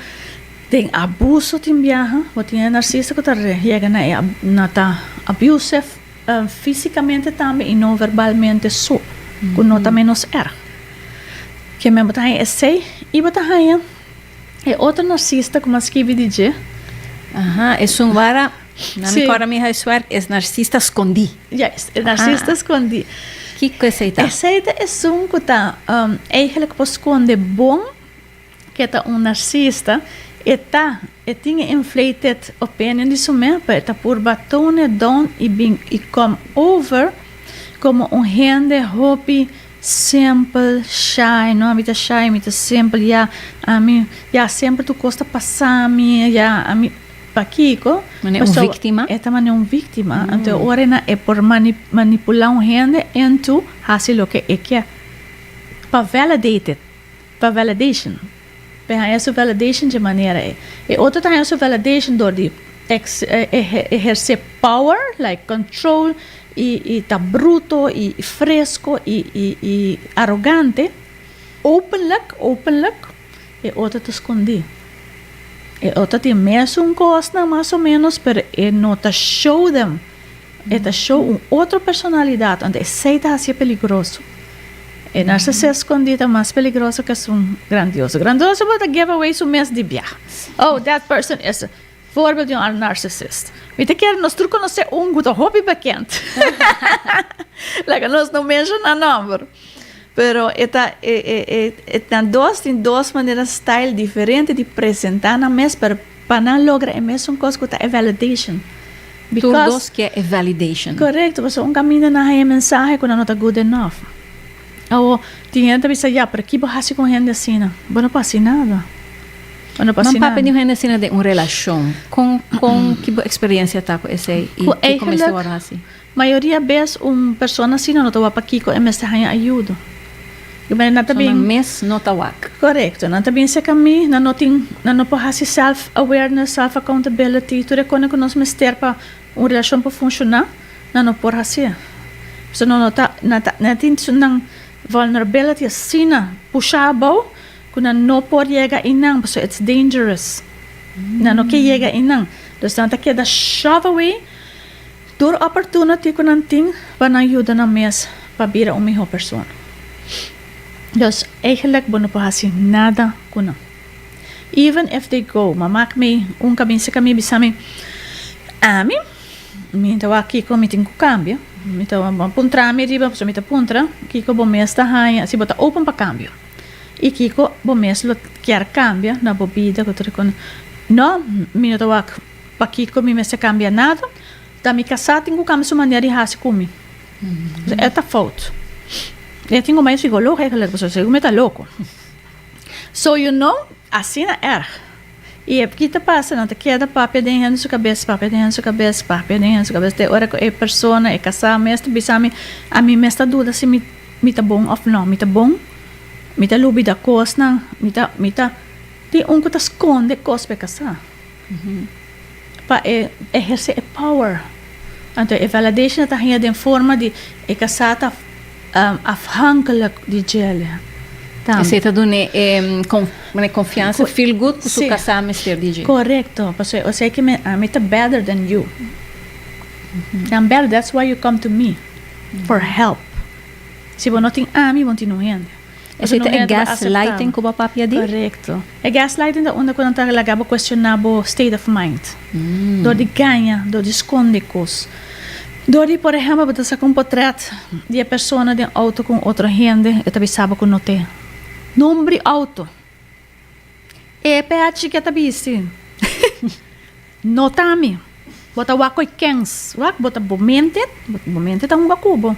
den abuso tin biaha. Bo tin e narsista ku ta yega na e na ta abusive físikamente tambe i no verbalmente so ku no ta ménos èrg. Ke men bo ta haña esei i bo ta haña e otro narsista ku mi a skibi di dje. Aha, esun wara. Na mi kòrda mi huiswerk es narsista skondí. Juist, e narsista skondí. Kiko esei ta? Esei ta esun ku ta eigenlijk por skonde bon ke ta un narsista. E ta, e tin e inflated opinion di su mes, pero e ta purba tone it down i bin i come over komo un hende hopi simpel, shy, no, ami ta shy, mi ta simpel, ya, ami, ya semper tur kos ta pasa mi, ya, ami. Pakiko? Manera un víktima? E ta manera un víktima. Anto ora e na e por manipulá un hende into hasi loke e ke. Pa validate it. Pa validation. Pa e haña su validation dje manera ei. E otro ta haña su validation dor di ehersé power, like control, i ta bruto, i fresco, i arogante. Openlijk, openlijk. E otro ta skondí. E otro tin mesun kosnan mas o ménos, pero e no ta show them. E ta show un otro personalidat, anto esei ta hasié peligroso. E narsisista skondí ta mas peligroso ke esun grandioso. Grandioso bo ta give away su mes di biaha. Oh, that person is voorbeeld di un narcisist. Mi ta kere nos tur konosé un ku ta hopi bekend. Laga nos no menshoná nòmber. Pero e ta e e e e nan dos tin dos manera style diferente di presentá nan mes pero pa nan logra e mesun kos ku ta e validation. Tur dos ke e validation. Korekto, pasobra un kaminda nan haña e mensahe ku nan no ta good enough. Awo tin hende ta bisa ya pero ki bo hasi ku un hende asina? Bo no por hasi nada. Bo no por hasi Man nada. papia di un hende asina den un relashon, kon kon ki bo eksperensia ta ku esei i Ku kiko mester eigenlijk wòrdu hasi? Mayoria bes un persona asina no ta wak pakiko e mester haña ayudo. Nan ta So bin. nan mes no ta wak. Korekto. Nan ta bin serka mi, nan no tin, nan no por hasi self awareness, self accountability, tur e kosnan ku nos mester pa un relashon por funshoná, nan no por hasié. So nan no ta, nan ta, nan tin su nan vulnerability asina pushá abou ku nan no por yega einan pasobra it's dangerous. Nan no ke yega einan. Dus nan ta keda shove away. Tur oportunity ku nan tin pa nan yuda nan mes pa bira un mihó persona. Dus eigenlijk bo no por hasi nada ku nan. Even if they go, ma mak mi un kabinsa ka mi bisa mi, ami, mi ta wak kiko mi tin ku kambia, mi ta puntra mi riba, pasobra mi ta puntra kiko bo mes ta haña, si bo ta open pa kambio i kiko bo mes lo kier kambia na bo bida ku tur e kos. No, mi no ta wak. Pakiko mi mester kambia nada? Ta mi kasá tin ku kambia su manera di hasi ku mi. E ta fout. E tin ku bai psikólogo eigenlijk pasobra segun mi e ta loko. So you know, asina erg. I e ki ta pasa? Nan ta keda papia den hende su kabes, papia den hende su kabes, papia den hende su kabes te ora ku e persona, e kasá mes ta bisa mi, ami mes ta duda si mi mi ta bon òf no. Mi ta bon? Mi ta lubida kosnan? Mi ta mi ta tin un ku ta skonde kos pa e kasá. Pa e eherce e power. Anto e validation ta haña den forma di e casá ta afhankelijk di djele tambe. Esei ta dun'é e confiansa, feel good cu su casá mester di dje. Correcto, pasobra osea ki mi ami ta better than you. I'm better, that's why you come to me for help. Si bo no tin ami, bo no tin un hende. Esei ta e gaslighting ku bo a papia di? Korekto. E gaslighting ta unda ku nan ta laga bo kuestioná bo state of mind. Dor di gaña, dor di skonde kos. Dor di, por ehèmpel, bo ta saka un potrèt di e persona den outo ku un otro hende, e ta bisa bo ku no t'e. Nomber di outo. E pèchi ke ta bisti. No ta mi. Bo ta wak koe kens. Wak, bo ta bo mente, bo mente ta hunga ku bo.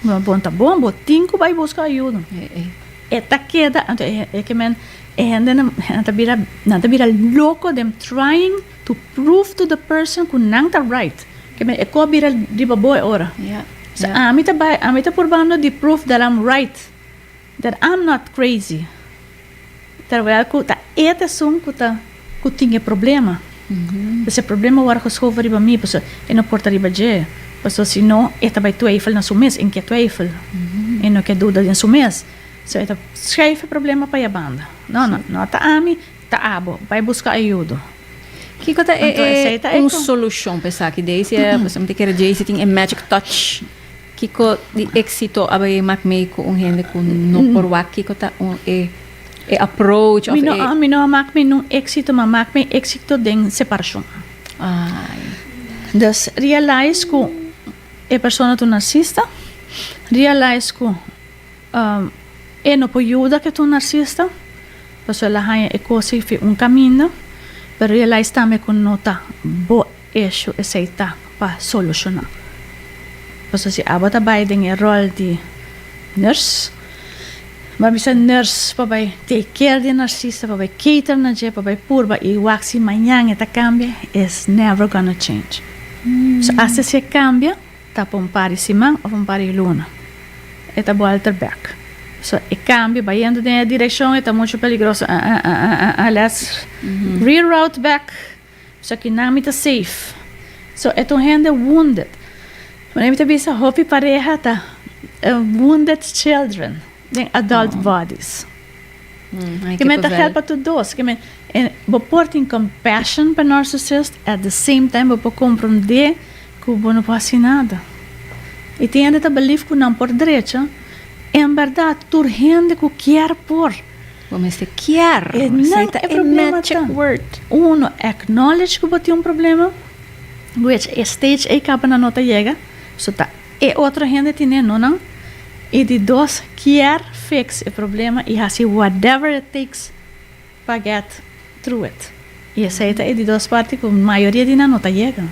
Bo ta bon, bo tin ku bai buska ayuda. E ta keda, anto e ke men, e hendenan nan ta bira, nan ta bira loko dem trying to prove to the person ku nan ta right. Ke men e ko a bira riba bo e ora. So ami ta bai, ami ta purbando di prove that I'm right, that I'm not crazy. Terwijl cu ta e ta esun cu ta cu tin e problema. Pues e problema worde geschoven riba mi, pasobra e no por ta riba dje. Pasobra si no e ta bay twijfel na su mes, e ke twijfel. E no ke duda den su mes. So e ta schuif e problema pa e banda. No, no, no ta ami, ta abo. Bay busca ayudo. Kico ta e un solucion pa esaki, Daisy? Pasobra mi ta kere Daisy tin e magic touch. Kiko di éksito a bai mak mei ku un hende ku no por wak? Kiko ta un e e approach of e. Mi no a mak mei nun éksito, ma mak mei éksito den separashon. Ai. Dus realize ku e persona ta un narsista, realize ku e no por yuda ku e ta un narsista, pasobra el a haña e kos ei fi un kaminda, pero realize tambe ku no ta bo issue esei ta pa solushoná. Pasobra si abo ta bai den e ròl di nurse, bo a bisa nurse pa bai take care di e narsista, pa bai cater na dje, pa bai purba i wak si mañan e ta kambia, it's never gonna change. So asta si e kambia, ta pa un par di siman òf un par di luna, e ta bolter bèk. So e kambio bayendo den e direkshon e ta muchu peligroso, let's reroute back. So ki nan mi ta safe. So e ta un hende wounded. Wanneer mi ta bisa hopi pareha ta wounded children den adult bodies. Ke men ta help pa tur dos. Ke men bo por tin compassion pa narcissist at the same time bo por comprende ku bo no por hasi nada. I tin hende ta believe ku nan por drecha. En berdad tur hende ku kier por. Bo mester kier. E nan e problema ta. Uno, acknowledge ku bo tin un problema, which e stage ei kaba nan no ta yega, so ta e otro hende tine, no nan. I di dos, kier fix e problema i hasi whatever it takes pa get through it. I esei ta e di dos parti ku mayoria di nan no ta yega.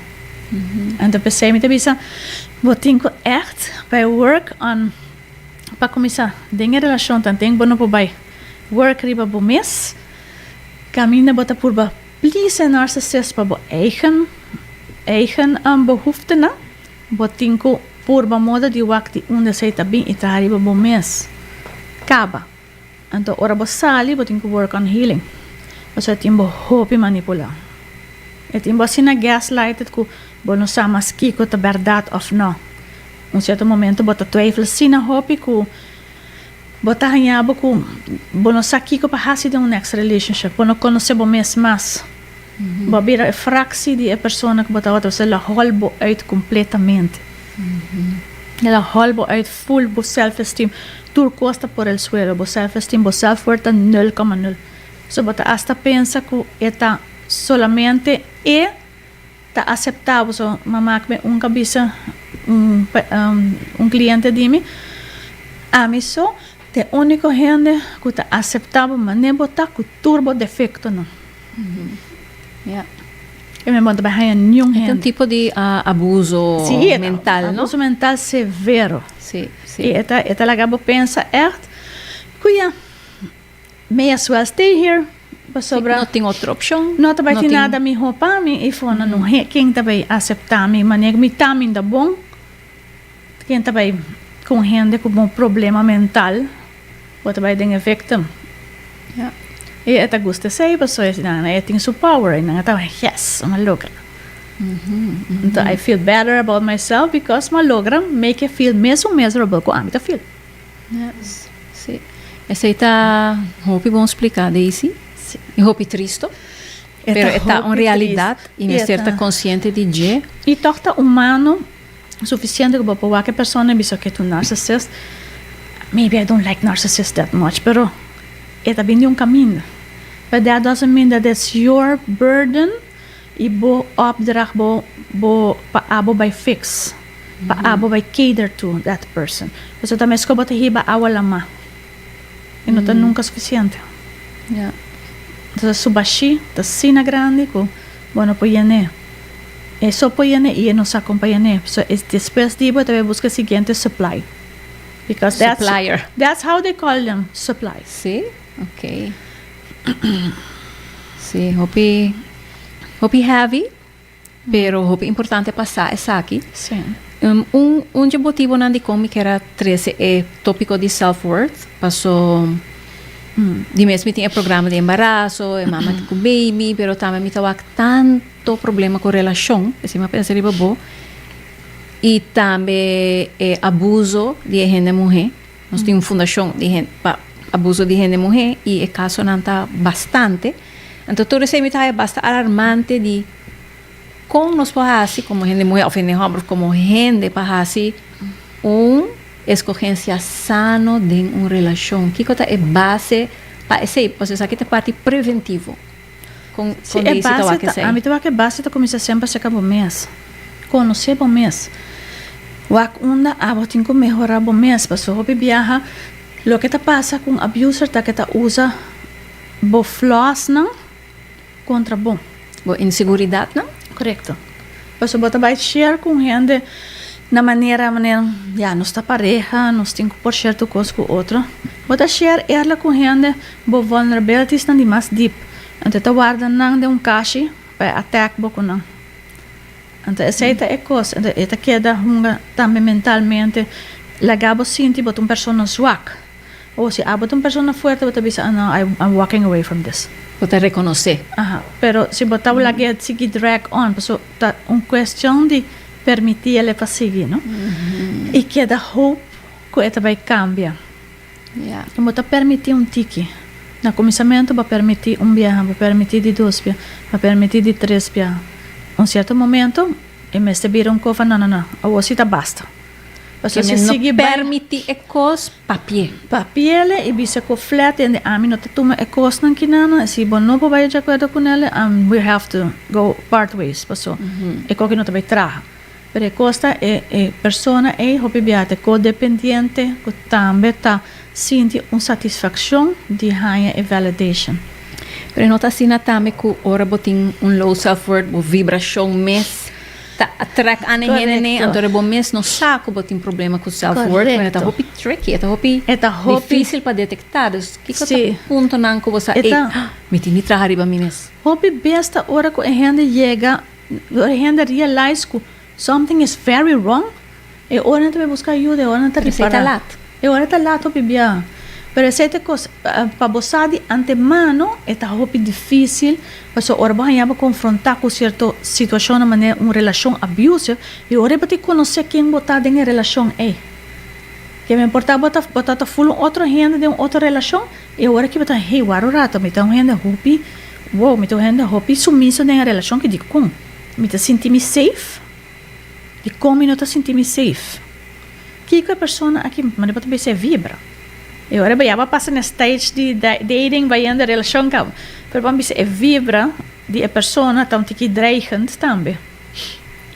Anto p'esei mi ta bisa, bo tin ku ègt bai work on. Pa kuminsá, den e relashon tanten bo no por bai work riba bo mes, kaminda bo ta purba please e narcissist pa bo eigen eigen behoeftenan, bo tin ku purba moda di wak di unda esei ta bin i traha riba bo mes. Kaba. Anto ora bo sali bo tin ku work on healing, pasobra e tin bo hopi manipulá. E tin bo asina gaslighted ku bo no sa mas kiko ta bèrdat òf nò. Un sierto momento bo ta twijfel asina hopi ku bo ta haña bo ku bo no sa kiko pa hasi den un next relationship. Bo no konosé bo mes mas. Bo a bira e fractie di e persona ku bo tabata, pasobra el a hòl bo uit kompletamente. El a hòl bo uit full bo self esteem. Tur kos ta por el suelo. Bo self esteem, bo self worth ta nul koma nul. So bo ta asta pensa ku e ta solamente e ta aseptá bo. So mama ku mi un ka bisa un un kliente di mi, ami so ta e úniko hende ku ta aseptá bo manera bo ta ku tur bo defektonan. E mi bo no ta bai haña niun hende. E ta un tipo di abuso mental, no? Abuso mental severo. Sí, sí. I e ta laga bo pensa ègt ku ya. May as well stay here pasobra. No tin otro opcion. No ta bai tin nada miho pa mi y for nan no ken ta bai acepta mi manera mi ta mi ta bon ken ta bai cu un hende cu un problema mental bo ta bai den e victim y e ta gusta esey pasobra e e tin su power y nan ta yes mi a logra enton I feel better about myself because mi a logra make e feel mesun miserable cu ami ta feel. Yes, sí. Esei ta hopi bon spliká, Daisy. Sí. I hopi tristo. E Pero ta e ta un hopi realidat tristo. i mester ta konsiente di dje. I tòg ta humano sufisiente ku bo por wak e persona i bisa oke ta un narcissist. Maybe I don't like narcissists that much, pero e ta bin di un kaminda. But that doesn't mean that it's your burden i bo opdracht bo bo pa abo bai fix. Pa abo bai cater to that person. Pasobra ta meskos bo ta hiba awa lamá. E no ta nunka sufisiente. Entonces su bashí ta asina grandi ku bo no por yen'é. E so por yen'é i e no sa kon pa yen'é. So e despues di bo e ta bai buska e siguiente supply. Because that's, Supplier. that's how they call them, supplies. Sí? Ok. Sí, hopi, hopi heavy. Pero hopi importante pa sa esaki. Sí. Un un dje motibonan dikon mi kier a trese e topiko di self worth paso di mes mi tin e programa di embaraso, e mama ku baby, pero tambe mi ta wak tanto problema ku relashon, esei mi a pensa riba bo, i tambe e abuso di e hende muhé. Nos tin un fundashon di hende pa abuso di hende muhé i e kasonan ta bastante. Anto tur esei mi ta haya basta alarmante di kon nos por hasi komo hende muhé òf hende hòmber òf komo hende pa hasi un eskogensia sano den un relashon. Kiko ta e base pa esei? Pasobra esaki ta parti preventivo. Kon Si kon e Daisy ta base wak ta, esei? ami ta wak e base ta kuminsá semper serka bo mes. Konosé bo mes. Wak unda abo tin ku mehorá bo mes, pasobra hopi biaha loke ta pasa ku un abuser ta ke ta usa bo flawsnan kontra bo. Bo inseguridatnan? Korekto. Pasobra bo ta bai share ku un hende na manera manera ya nos ta pareha, nos tin ku por share tur kos ku otro. Bo ta share erla ku hende bo vulnerabilitiesnan di mas dip. Anto e ta warda nan den un kashi pa e attack bo ku nan. Anto esei ta e kos. Anto e ta keda hunga tambe mentalmente laga bo sinti bo ta un persona zwak. O si abo ta un persona fuerte bo ta bisa ah no I'm walking away from this. Bo ta rekonosé. Aha. Pero si bo ta lag'é sigui drag on paso ta un kuestion di permití el pa sigui no. I keda hope ku e ta bai kambia. Bo ta permití un tiki. Na kuminsamentu bo a permití un biaha, bo a permití di dos bia, bo a permití di tres biaha. Un sierto momento e mester bira un kofa, no, no, no, awor si ta basta. Pasobra si sigui bai. No permití e kos papi'é. Papi'el i bisa ku flat hende, ami no ta tuma e kosnan kinan, si bo no por bai di akuerdo ku nel, we have to go part ways, pasobra e koki no ta bai traha. Pero e kos ta e e persona ei hopi bia ta codependiente ku tambe ta sinti un satisfakshon di haña e validation. Pero no ta asina tambe ku ora bo tin un low self worth bo vibrashon mes ta attract ane hende ne anto bo mes no sa ku bo tin problema ku self worth pero e ta hopi tricky e ta hopi dificil pa detekta dus kiko ta puntonan ku bo sa ey mi tin di traha riba mi mes. Hopi bes ta ora ku e hende yega Ora e hende realize ku something is very wrong, e ora nan ta bai buska ayuda, e ora nan ta Esei ta ripará. lat. E ora ta lat hopi biaha. Pero esei ta kos, pa bo sa di antemano e ta hopi difísil, pasobra ora bo haña bo konfrontá ku sierto situashonnan manera un relashon abusive, e ora bo tin konosé ken bo ta den e relashon ei. Ke men por ta bo ta bo ta ta ful un otro hende den un otro relashon, E ora ki bo ta hey wak un rato mi ta un hende hopi wow mi ta un hende hopi sumiso den e relashon ki dikon mi ta sinti mi safe dikon mi no ta sinti mi safe kiko e persona aki manera bo ta bisa e vibra e ora bo ya bo a pasa na e stage di dating bayendo e relashon kaba pero bo a bisa e vibra di e persona ta un tiki dreigend tambe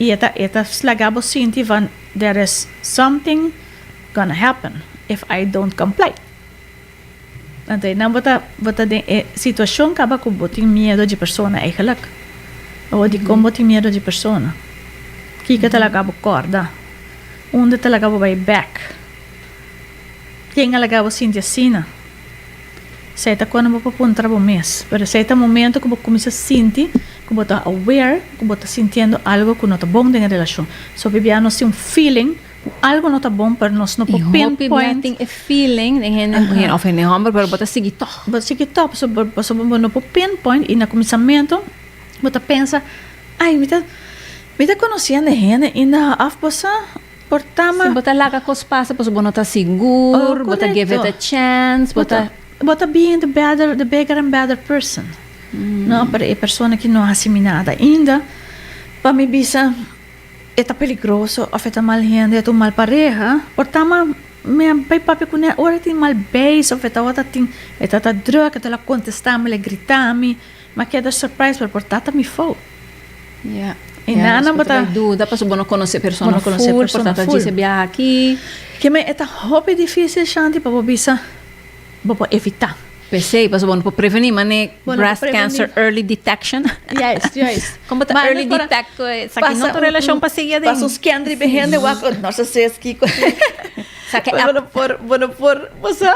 i e ta e ta laga bo sinti van there is something gonna happen if I don't comply. Anto einan bo ta bo ta den e situashon kaba ku bo tin miedo dje persona eigenlijk. Awor dikon bo tin miedo dje persona? Kiko ta laga bo kòrda? Unda ta laga bo bai bèk? Ken a laga bo sinti asina? Esei ta kuando bo por puntra bo mes. Pero esei ta momento ku bo kuminsá sinti ku bo ta aware ku bo ta sintiendo algo ku no ta bon den e relashon. So bibia nos tin un feeling. Ku algo no ta bon pero nos no por pinpoint. I hopi bia tin e feeling den hende muher of hende homber pero bo ta sigui tog. Bo ta sigui tog pasobra pasobra bo no por pinpoint i na kuminsamentu bo ta pensa ay mi ta mi ta konosiendo e hende ainda of bo sa por ta ma. Si bo ta laga kos pasa pasobra bo no ta sigur bo ta give it a chance bo ta. Bo ta being the better the bigger and better person no pero e persona ki no hasi mi nada ainda pa mi bisa. E ta peligroso of e ta mal hende, e ta un mal pareha, por ta ma mi a bai papia kuné ora e tin mal beis of e tabata tin e tabata druk e ta la kontestá mi, la gritá mi, mi a keda surprise pero por ta ta mi fout. Ya, e nana bo ta duda pasobra bo no konosé persona ful, por ta ta djis e biaha aki. Keme e ta hopi difisil Shanti pa bo bisa bo por evitá. P'esei, pasobra bo no por prevení, mane breast cancer early detection. Juist, juist. Kon bo ta early detect ku esaki no ta relashon pa sigui aden? Pasa un scan riba e hende wak ora nos a ses kiko. Saka e app. Bo no por, bo no por, bo sa?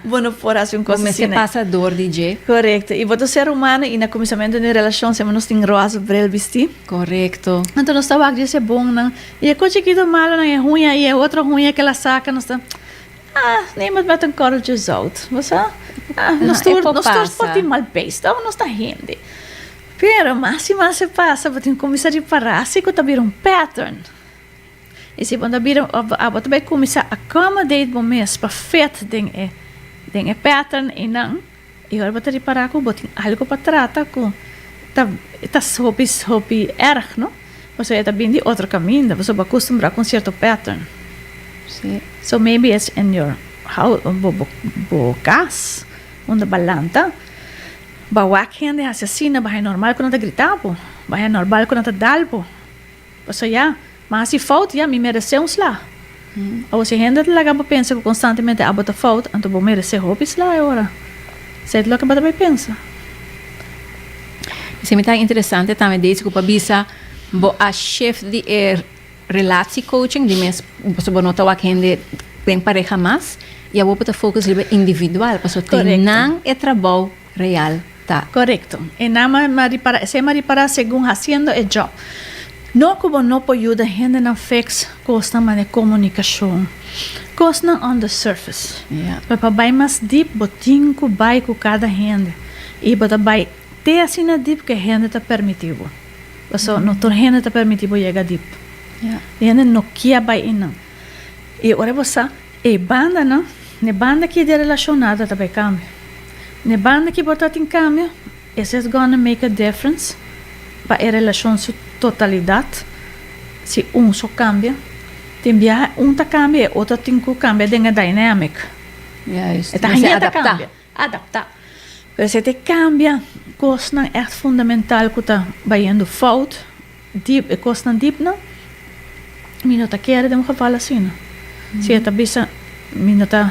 Bo no por hasi un kos asina. Bo mester pasa dor di dje. Korekto. I bo ta ser humano i na kuminsamentu di un relashon semper nos tin roze bril bistí. Korekto. Anto nos ta wak dje sebonnan i e kos chikito malonan, e huña i e otro huña ke el a saka nos ta. Ah, neem het met een korreltje zout. Bo sa? Ah, nos tur, nos tur por tin mal beis, toch? Nos ta hende. Pero mas i mas e pasa, bo tin kuminsá ripará si ku ta bira un pattern. I si bo ta bira, abo ta bai kuminsá accommodate bo mes pa fit den e, den e pattern einan. I ora bo ta ripará ku bo tin algu pa trata ku ta ta hopi hopi erg, no? Pasobra e ta bin di otro kaminda, pasobra bo a kustumbrá ku un sierto pattern. Sí. So maybe it's in your house, bo bo bo kas unda bo a lanta, bo a wak hende hasi asina, bo a haña normal ku nan ta grita bo, bo a haña normal ku nan ta dal bo. Paso ya, m'a hasi fout, ya, mi meresé un sla. Awor si hende ta laga bo pensa ku konstantemente abo ta fout, anto bo meresé hopi sla e ora. Esei ta loke bo ta bai pensa. Esei mi ta interesante tambe Daisy ku bo a bisa bo a shift di e relatiecoaching di mes pasobra bo no ta wak hende den pareha mas y awor bo ta focus riba individual pasobra tin nan e trabou real ta. Korekto. E nan m'a ripara, esei m'a ripara segun hasiendo e job. No ku bo no por yuda hendenan fix kosnan manera komunikashon, kosnan on the surface. Pero pa bai mas dip bo tin ku bai ku kada hende i bo ta bai te asina dip ku e hende ta permití bo. Pasobra no tur hende ta permití bo yega dip. E hende no kia bai einan. I ora bo sa E bandanan, n'e banda ki di relashon nada ta bai kambia. N'e banda ki por ta tin kambio, is it gonna make a difference pa e relashon su totalidat si un so kambia? Tin biaha un ta kambia e otro tin ku kambia den e dynamic. Juist, E ta mester haña ta adaptá. kambia, adaptá. Pero si te kambia kosnan ègt fundamental ku ta bayendo fout, Diep, e kosnan diepnan, mi no ta kere den un geval asina. Si e ta bisa mi no ta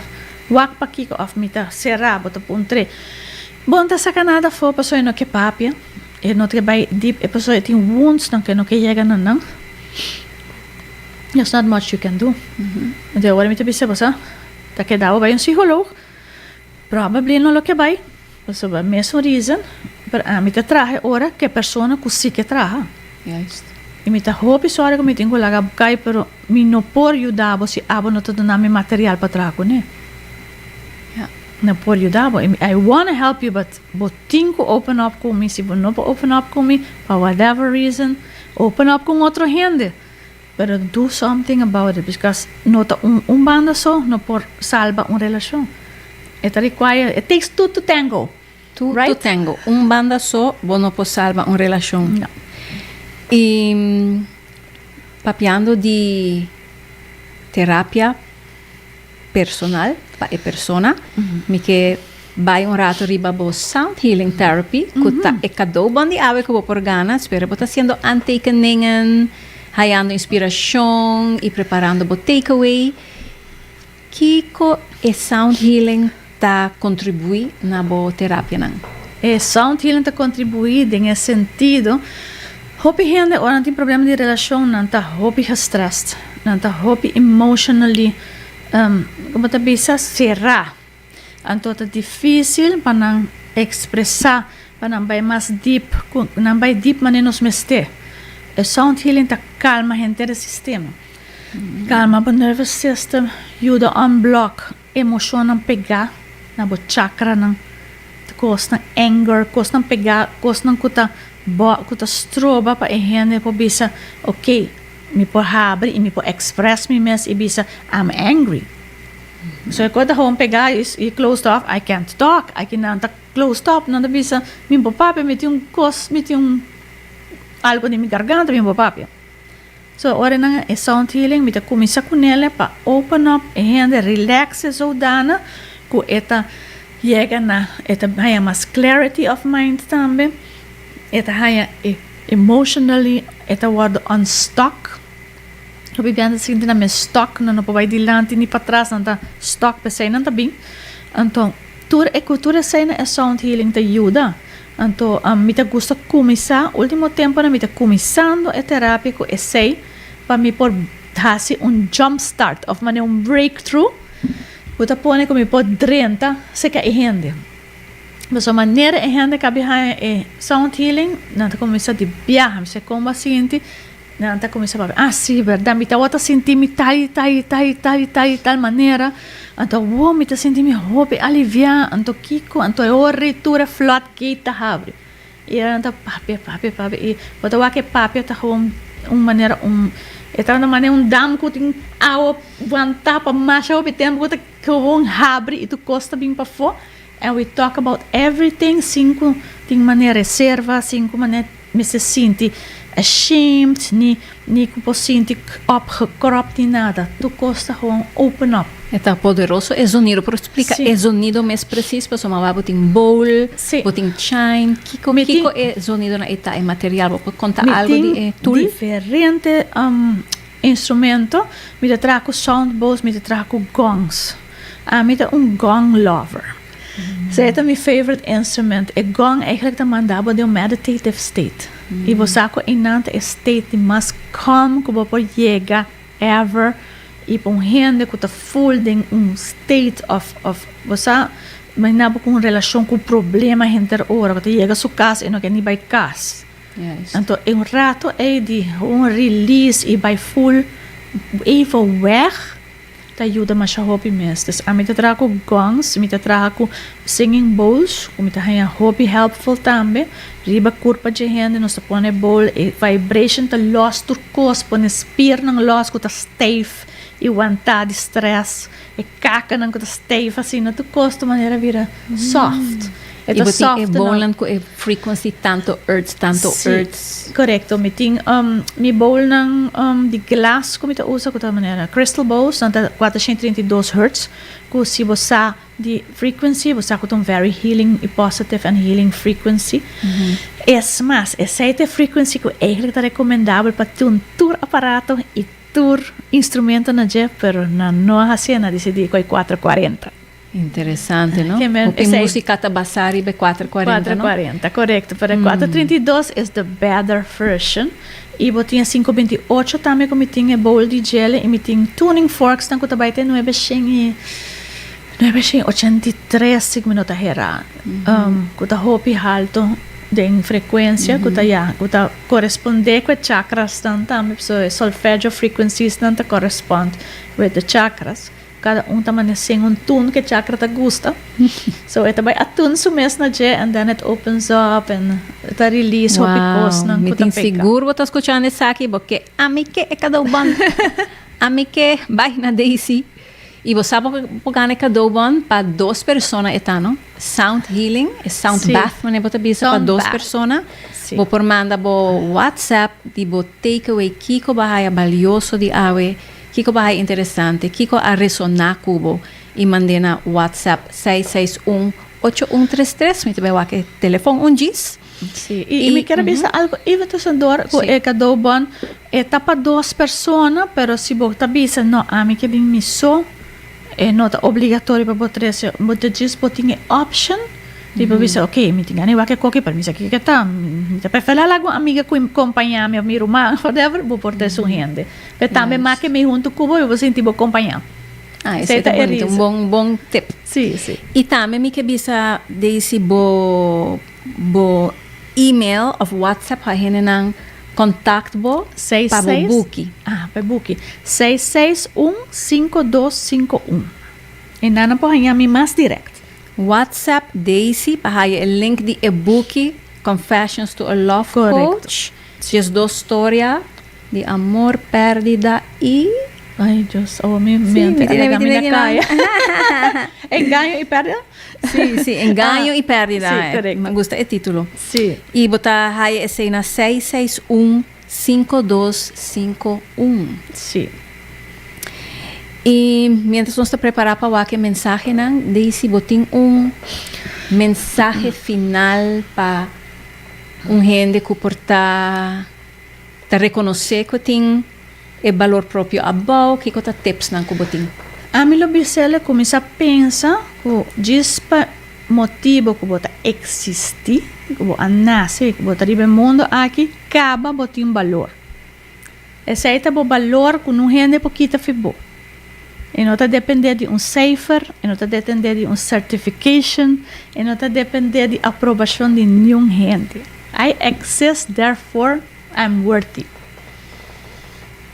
wak pakiko òf mi ta será, bo ta puntr'é. Bo no ta saka nada afó pasobra e no ke papia, e no ke bai diep, e pasobra e tin woundsnan ku e no ke yega na nan. There's not much you can do. Enton awor mi ta bisa bo sa, ta keda bo bai un psicoloog, probably no lo ke bai. Pasobra mesun reason, pero ami ta traha e ora ku e persona ku si ke traha. Juist. I mi ta hopi sorry ku mi tin ku laga bo kai, pero mi no por yuda bo si abo no ta duna mi material pa traha kuné. Ja. No por yuda bo. I wanna help you, but bo tin ku open up ku mi. Si bo no por open up ku mi, pa whatever reason, open up ku un otro hende. Pero do something about it because no ta un un banda so no por salba un relacion. E ta require, it takes two to tango. Two right? to tango. Un banda so bo no por salba un relacion. No. Y papiando di terapia personal pa e persona, mi ke bai un rato riba bo sound healing therapy, ku ta e cadeaubon di awe ku bo por gana. Spero bo ta haciendo aantekeningen, hayando inspiracion y preparando bo takeaway. Kiko e sound healing ta contribui na bo terapianan? E sound healing ta contribui den e sentido, hopi hende ora nan tin problema di relacion nan ta hopi gestrest, nan ta hopi emotionally, como ta bisa, cera. Anto ta dificil pa nan expresa, pa nan bay mas diep, cu nan bay diep manera nos mester. E sound healing ta calma henter e sistema. Calma bo nervous system, yuda unblock emocionnan pega na bo chakranan, cosnan anger, cosnan pega, cosnan cu ta bo cu ta stroba pa e hende por bisa ok mi por habri y mi por express mi mes y bisa I'm angry. So e cos ta gewoon pega y closed off, I can't talk, aki nan ta closed up, nan ta bisa mi por papia, mi tin un cos, mi tin un algo den mi garganta, mi por papia. So ora nan e sound healing mi ta cuminsa cu nele pa open up e hende relax e zoudana cu e ta yega na e ta haya mas clarity of mind tambe e ta haya e emotionally e ta wordo unstuck hopi biaha nan ta sinti nan mes stuck nan no por bay dilanti ni patras nan ta stuck pesey nan ta bin anto tur e cu tur esey nan e sound healing ta yuda. Anto mi ta gusta kuminsá, último temponan mi ta kuminsando e terapia ku esei pa mi por hasi un jump start òf manera un breakthrough ku ta pone ku mi por drenta serka e hende. Pasobra manera e hende kabi haña e sound healing nan ta kuminsá di biaha, mi sa kon bo a sinti. Nan ta kuminsá papia, Ah, sí, bèrdat, mi tabata sinti mi tal i tal i tal i tal i tal i tal manera. Anto awor mi ta sinti mi hopi aliviá. Anto kiko? Anto e ora ei tur e floodgate ta habri. I nan ta papia, papia, papia. I bo ta wak e papia ta gewoon un manera un, e ta manera un dam ku tin awa wantá pa masha hopi tempu ku ta gewoon habri i tur kos ta bin pafó. And we talk about everything sin ku tin manera reserva, sin ku manera. mester sinti ashamed ni ni ku por sinti opgekropt ni nada. Tur kos ta gewoon open up. E ta poderoso e zonido. Por splika e zonido mes precies pasobra wou bo tin bowl, bo tin chime. Kiko kiko e zonidonan ei ta, e material? Bo por konta algo di e tool? Mi tin diferente instrumento. Mi ta traha ku sound bowls, mi ta traha ku gongs. Ami ta un gong lover. Esei ta mi favorite instrument. E gong eigenlijk ta manda bo den un meditative state. I bo sa ku einan ta e state di mas calm ku bo por yega ever. I pa un hende ku ta full den un state of of bo sa imagina bo ku un relashon ku problema henter ora ku ta yega su kas e no ke ni bai kas. Anto e un rato ei di un release i bai full even weg. Ta yuda masha hopi mes. Dus ami ta traha ku gongs, mi ta traha ku singing bowls, ku mi ta haña hopi helpful tambe. Riba kurpa dje hende nos ta pone bowl, e vibration ta los tur kos, pone spiernan los ku ta stijf i wantá di stress, e kakanan ku ta stijf asina, tur kos ta manera bira soft. E ta soften up. I bo tin e bowlnan ku e frequency tanto hertz, tanto hertz. Si, korekto. Mi tin mi bowlnan di glas ku mi ta usa ku ta manera crystal bowls, nan ta 432 hertz, ku si bo sa di frequency bo sa ku ta un very healing i positive and healing frequency. Es mas, esei ta e frequency ku eigentlik ta rekomendabel pa tun tur aparato i tur instrumento na dje, pero nan no a hasié, nan a disidí ku e 440. Interesante, no? Hopi música ta basá riba e 440, no? 440, korekto. Pero e 432 is the better version. I bo tin e 528 tambe ku mi tin e bowl di djele i mi tin tuning forks nan ku ta bai te nuebe shen i nuebe shen i ochenta i tres si ku mi no ta hera. Ku ta hopi halto den frekuensia ku ta ya ku ta korespondé ku e chakrasnan tambe. So e solfeggio frequencies nan ta korespond with the chakras. Kada un ta mane sing un tune ke chakra ta gusta. So e ta bai atun su mes na dje and then it opens up and e ta release hopi kosnan Mi ku ta tin pega. sigur bo ta skuchando esaki bo ke ami ke e cadeaubon. Ami ke bai na Daisy. I bo sa bo por gana e cadeaubon pa dos persona e ta no. Sound healing, e sound Sí. bath manera bo ta bisa pa Sound dos bath. persona. Sí. Bo por manda bo WhatsApp di bo takeaway kiko bo a haya balioso di awe. Kiko bo a haya interesante? Kiko a resoná ku bo? I mand'é na WhatsApp 661 8133. Mi ta bai wak e telefòn un djis. Sí, i mi kier bisa algo even tussendoor ku e cadeaubon e ta pa dos persona, pero si bo ta bisa no ami ke bin mi so, e no ta obligatorio pa bo trese, bo ta djis bo tin e option di bo bisa ok mi tin gana di wak e koki pero mi sa kiko ta, mi ta preferá laga un amiga ku kompañá mi of mi ruman whatever, bo por trese un hende. Pero tambe make mi hunto cu bo y bo sinti bo compaña. Ah, esey ta bonito. Un bon, bon tip. Sí, sí. Y tambe mi ke bisa Daisy bo bo email of WhatsApp pa hendenan contact bo pa bo buki. Ah, pa e buki. 661 5251. E nan a por haña mi mas direct. WhatsApp Daisy pa haya e link di e buki Confessions to a Love Coach. 12 storia. Di amor, pèrdida i. Ay Dios, awo mi mente a laga mi na kaya. Engaño i pèrdida? Sí, sí, engaño i pèrdida. Sí, korekto. Mi gusta e título. Sí. I bo ta haya esei na 661 5251. Sí. I mientras nos ta prepará pa wak e mensahenan, Daisy, bo tin un mensahe final pa un hende ku por ta. Ta rekonosé ku tin e balor propio abou? Kiko ta tipsnan ku bo tin? Ami lo bis'el kuminsá pensa ku djis pa motibu ku bo ta eksistí, ku bo a nase i ku bo ta riba e mundu aki, kaba bo tin balor. Esei ta bo balor ku nun hende por kita fi bo. E no ta dependé di un seifer, e no ta detendé di un certification, e no ta dependé di aprobashon di niun hende. I exist therefore I'm worthy.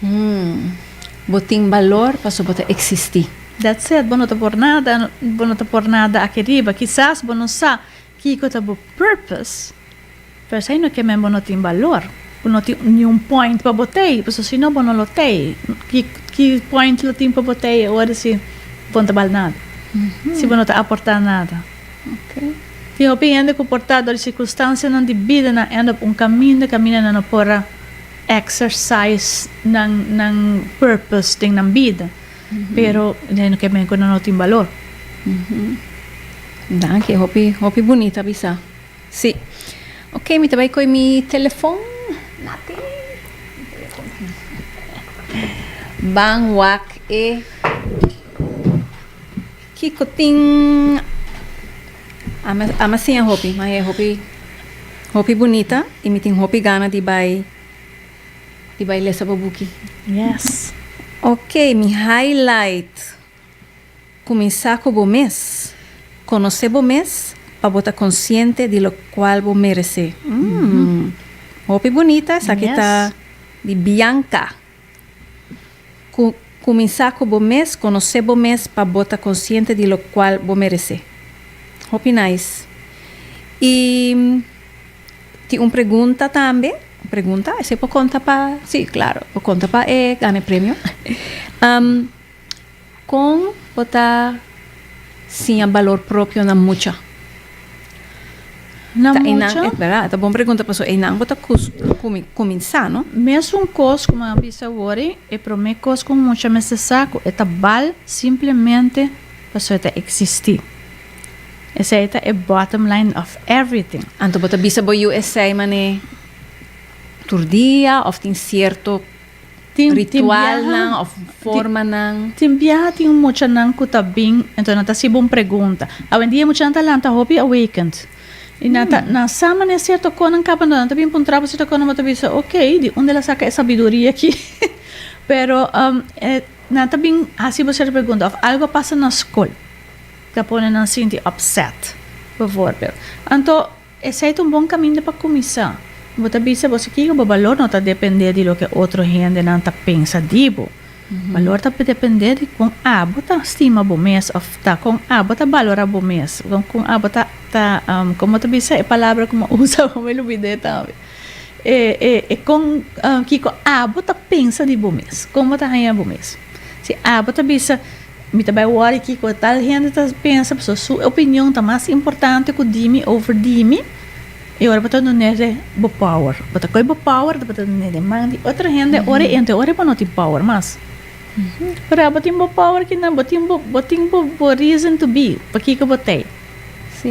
Hmm. Bo tin balor paso bo ta eksistí. That's it. Bo no ta por nada, bo no ta por nada aki riba. Kisas bo no sa kiko ta bo purpose. Pero esei no ke men bo no tin balor, bo no tin niun point pa bo tei, pasobra si no bo no lo tei. Ki ki point lo tin pa bo tei ora si bo no ta bal nada, si bo no ta aporta nada. Ok. Tin hopi hende ku por ta dor di sirkunstansianan di bida nan end up un kaminda kaminda nan no por a exercise nan nan purpose den nan bida. Pero esei no ke men ku nan no tin balor. Danki, hopi hopi bunita bisa. Si. Ok, mi ta bai koe mi telefon. Nati. Ban wak e kiko tin. Ami ami a siña hopi, ma e hopi hopi bunita i mi tin hopi gana di bai di bai lesa bo buki. Yes. Ok, mi highlight. Kuminsá ku bo mes. Konosé bo mes pa bo ta konsiente di lokual bo meresé. Umm. Hopi bunita esaki ta di Bianca. Ku kuminsá ku bo mes, konosé bo mes pa bo ta konsiente di lokual bo meresé. Hopi nice. I tin un pregunta tambe. Pregunta? Esei por konta pa, sí, klaro, por konta pa e gana e premio. Kon bo ta siña balor propio na mucha? Na Ta einan, mucha? e berdad, ta bon pregunta pasobra einan bo ta kuminsá, no? Mesun kos ku mi a bisa awor, e promé kos ku un mucha mester sa ku e ta bal simplemente pasobra e ta eksistí. Esei ta e bottom line of everything. Anto bo ta bisa bo yu esei manera tur dia òf tin sierto Ritualnan of formanan. Tin biaha tin un muchanan ku ta bin, enton nan ta hasi bo un pregunta. Awendia e muchanan ta lanta hopi awakened. I nan ta, nan sa manera sierto konan kaba, enton nan ta bin puntra bo sierto konan, bo ta bisa ok, di unda el a saka e sabiduria aki? Pero nan ta bin hasi bo sierto pregunta of algo a pasa na skol ta pone nan sinti upset, bijvoorbeeld. Anto Esei ta un bon kaminda pa kuminsá. Bo ta bisa bo si kiko bo balor no ta dependé di loke otro hendenan ta pensa di bo. Balor ta dependé di kon abo ta stima bo mes òf ta kon abo ta balorá bo mes, kon abo ta ta kon bo ta bisa e palabra ku mi a usa bo mi lubid'é tambe. E e e kon kiko abo ta pensa di bo mes, kon bo ta haña bo mes. Si abo ta bisa Mi ta bai wòri kiko tal hende ta pensa pasobra su opinion ta mas importante ku di mi over di mi. I ora bo ta dun'é bo power. Bo ta kohe bo power bo ta dun'é den man di otro hende ora i ente ora bo no tin power mas. Pero abo tin bo power kinan bo tin bo bo tin bo bo reason to be pakiko bo t'ei.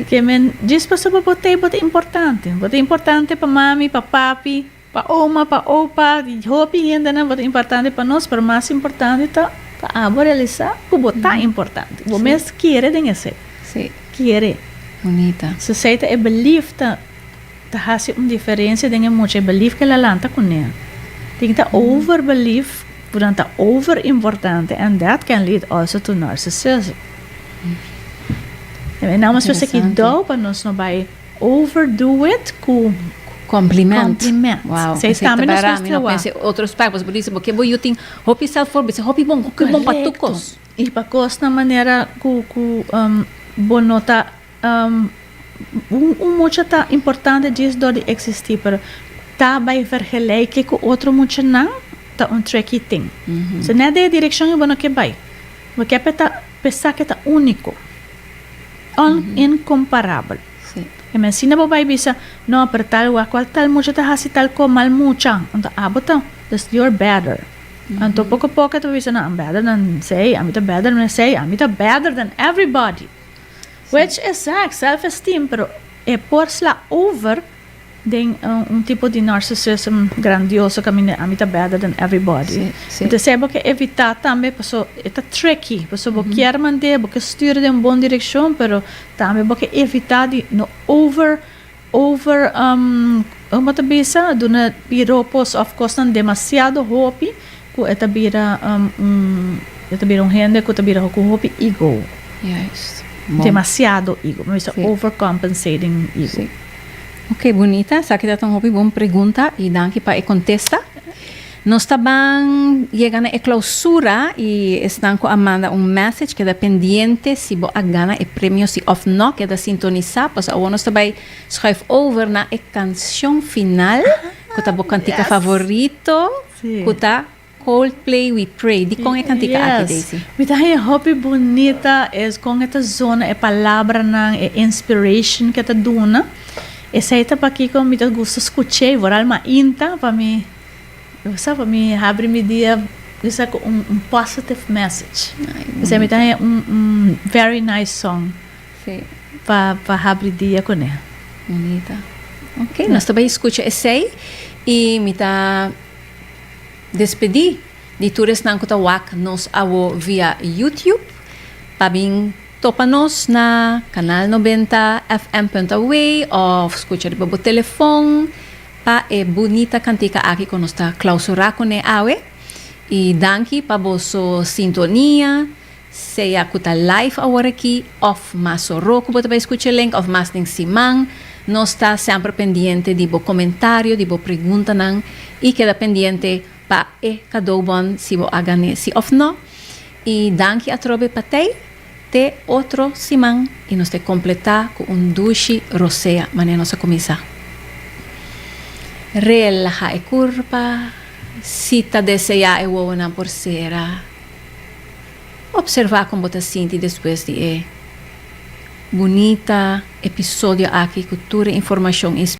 Ke men djis pasobra bo t'ei bo ta importante. Bo ta importante pa mami, pa papi. Pa oma, pa opa, di hopi hendenan bo ta importante pa nos, pero mas importante ta pa abo realisa ku bo ta importante. Bo mes kere den esei. Kere. Bunita. So esei ta e belief ta ta hasi un diferensia den e mucha, e belief ku el a lanta kuné. Tin ta over belief ku nan ta over importante and that can lead also to narcissism. E nan mas mester kidou pa nos no bai. Overdo it ku Compliment. compliment. Wow. Esei Esei ta tambe nos bara, mi mester no wak. pensa otro spek, pasobra bo dice bo ke bo yu tin hopi self worth, bisa hopi bon, hopi bon pa tur Correcto. kos. I pa kosnan manera ku ku bo no ta un un mucha ta importante djis dor di eksistí, pero ta bai vergelijke ku otro muchanan ta un tricky thing. So net den e direkshon ei bo no ke bai. Bo ke pa e ta p'e sa ke ta úniko. Incomparabel. E men asina bo bai bisa, no, pero tal wak cual tal mucha ta haci tal co mal mucha. Anto abo ta, dus you're better. Anto poco poco e ta bisa, no, I'm better than esey, ami ta better than esey, ami ta better than everybody. Which is zaak, self esteem, pero e por sla over Den un tipo di narcissism grandioso caminda ami ta better than everybody. Sí, sí. Entonces bo ke evita tambe paso e ta tricky, paso bo kier mand'é, bo ke stuur den un bon direccion, pero tambe bo ke evita di no over over como ta bisa duna piropos of cosnan demasiado hopi cu e ta bira un e ta bira un hende cu ta bira cu hopi ego. Juist. Bon. Demasiado ego, mi bisa Sí. overcompensating ego. Sí. Ok bunita, esaki ta un hopi bon pregunta y danki pa e contesta. Nos ta ban yega na e clausura y esnan cu a manda un message keda pendiente si bo a gana e premio si of no, keda sintonisa pasobra awor nos ta bay schuif over na e cancion final cu ta bo cantica favorito cu ta. Coldplay, We Pray. Di con e cantica aki, Daisy? Mi ta haya hopi bunita es con e ta zona e palabranan, e inspiration cu e ta duna. Esey ta pakico mi ta gusta scuch'e, vooral mainta pa mi, sa, pa mi habri mi dia bisa cu un positive message. Esey mi ta haya un very nice song pa habri dia cune. Bunita. Ok, nos ta bay scucha esey y mi ta despedí di tur esnan ku ta wak nos awo via YouTube pa bin topa nos na Canal 90 FM punt aw òf skucha riba bo telefòn pa e bunita kantika aki ku nos ta klausurá kuné awe. I danki pa boso sintonia, sea ku ta live awor aki òf mas oro ku bo ta bai skucha e link òf mas den siman. Nos ta semper pendiente di bo komentario, di bo preguntanan i keda pendiente pa e cadeaubon si bo a gané si of no. I danki atrobe pa tei. Te otro siman i nos te kompletá ku un dushi rosea manera nos a kuminsá. Relaha e kurpa, si ta deseá e wowonan por sera. Observá kon bo ta sinti despues di e bunita episodio aki ku tur e informashon.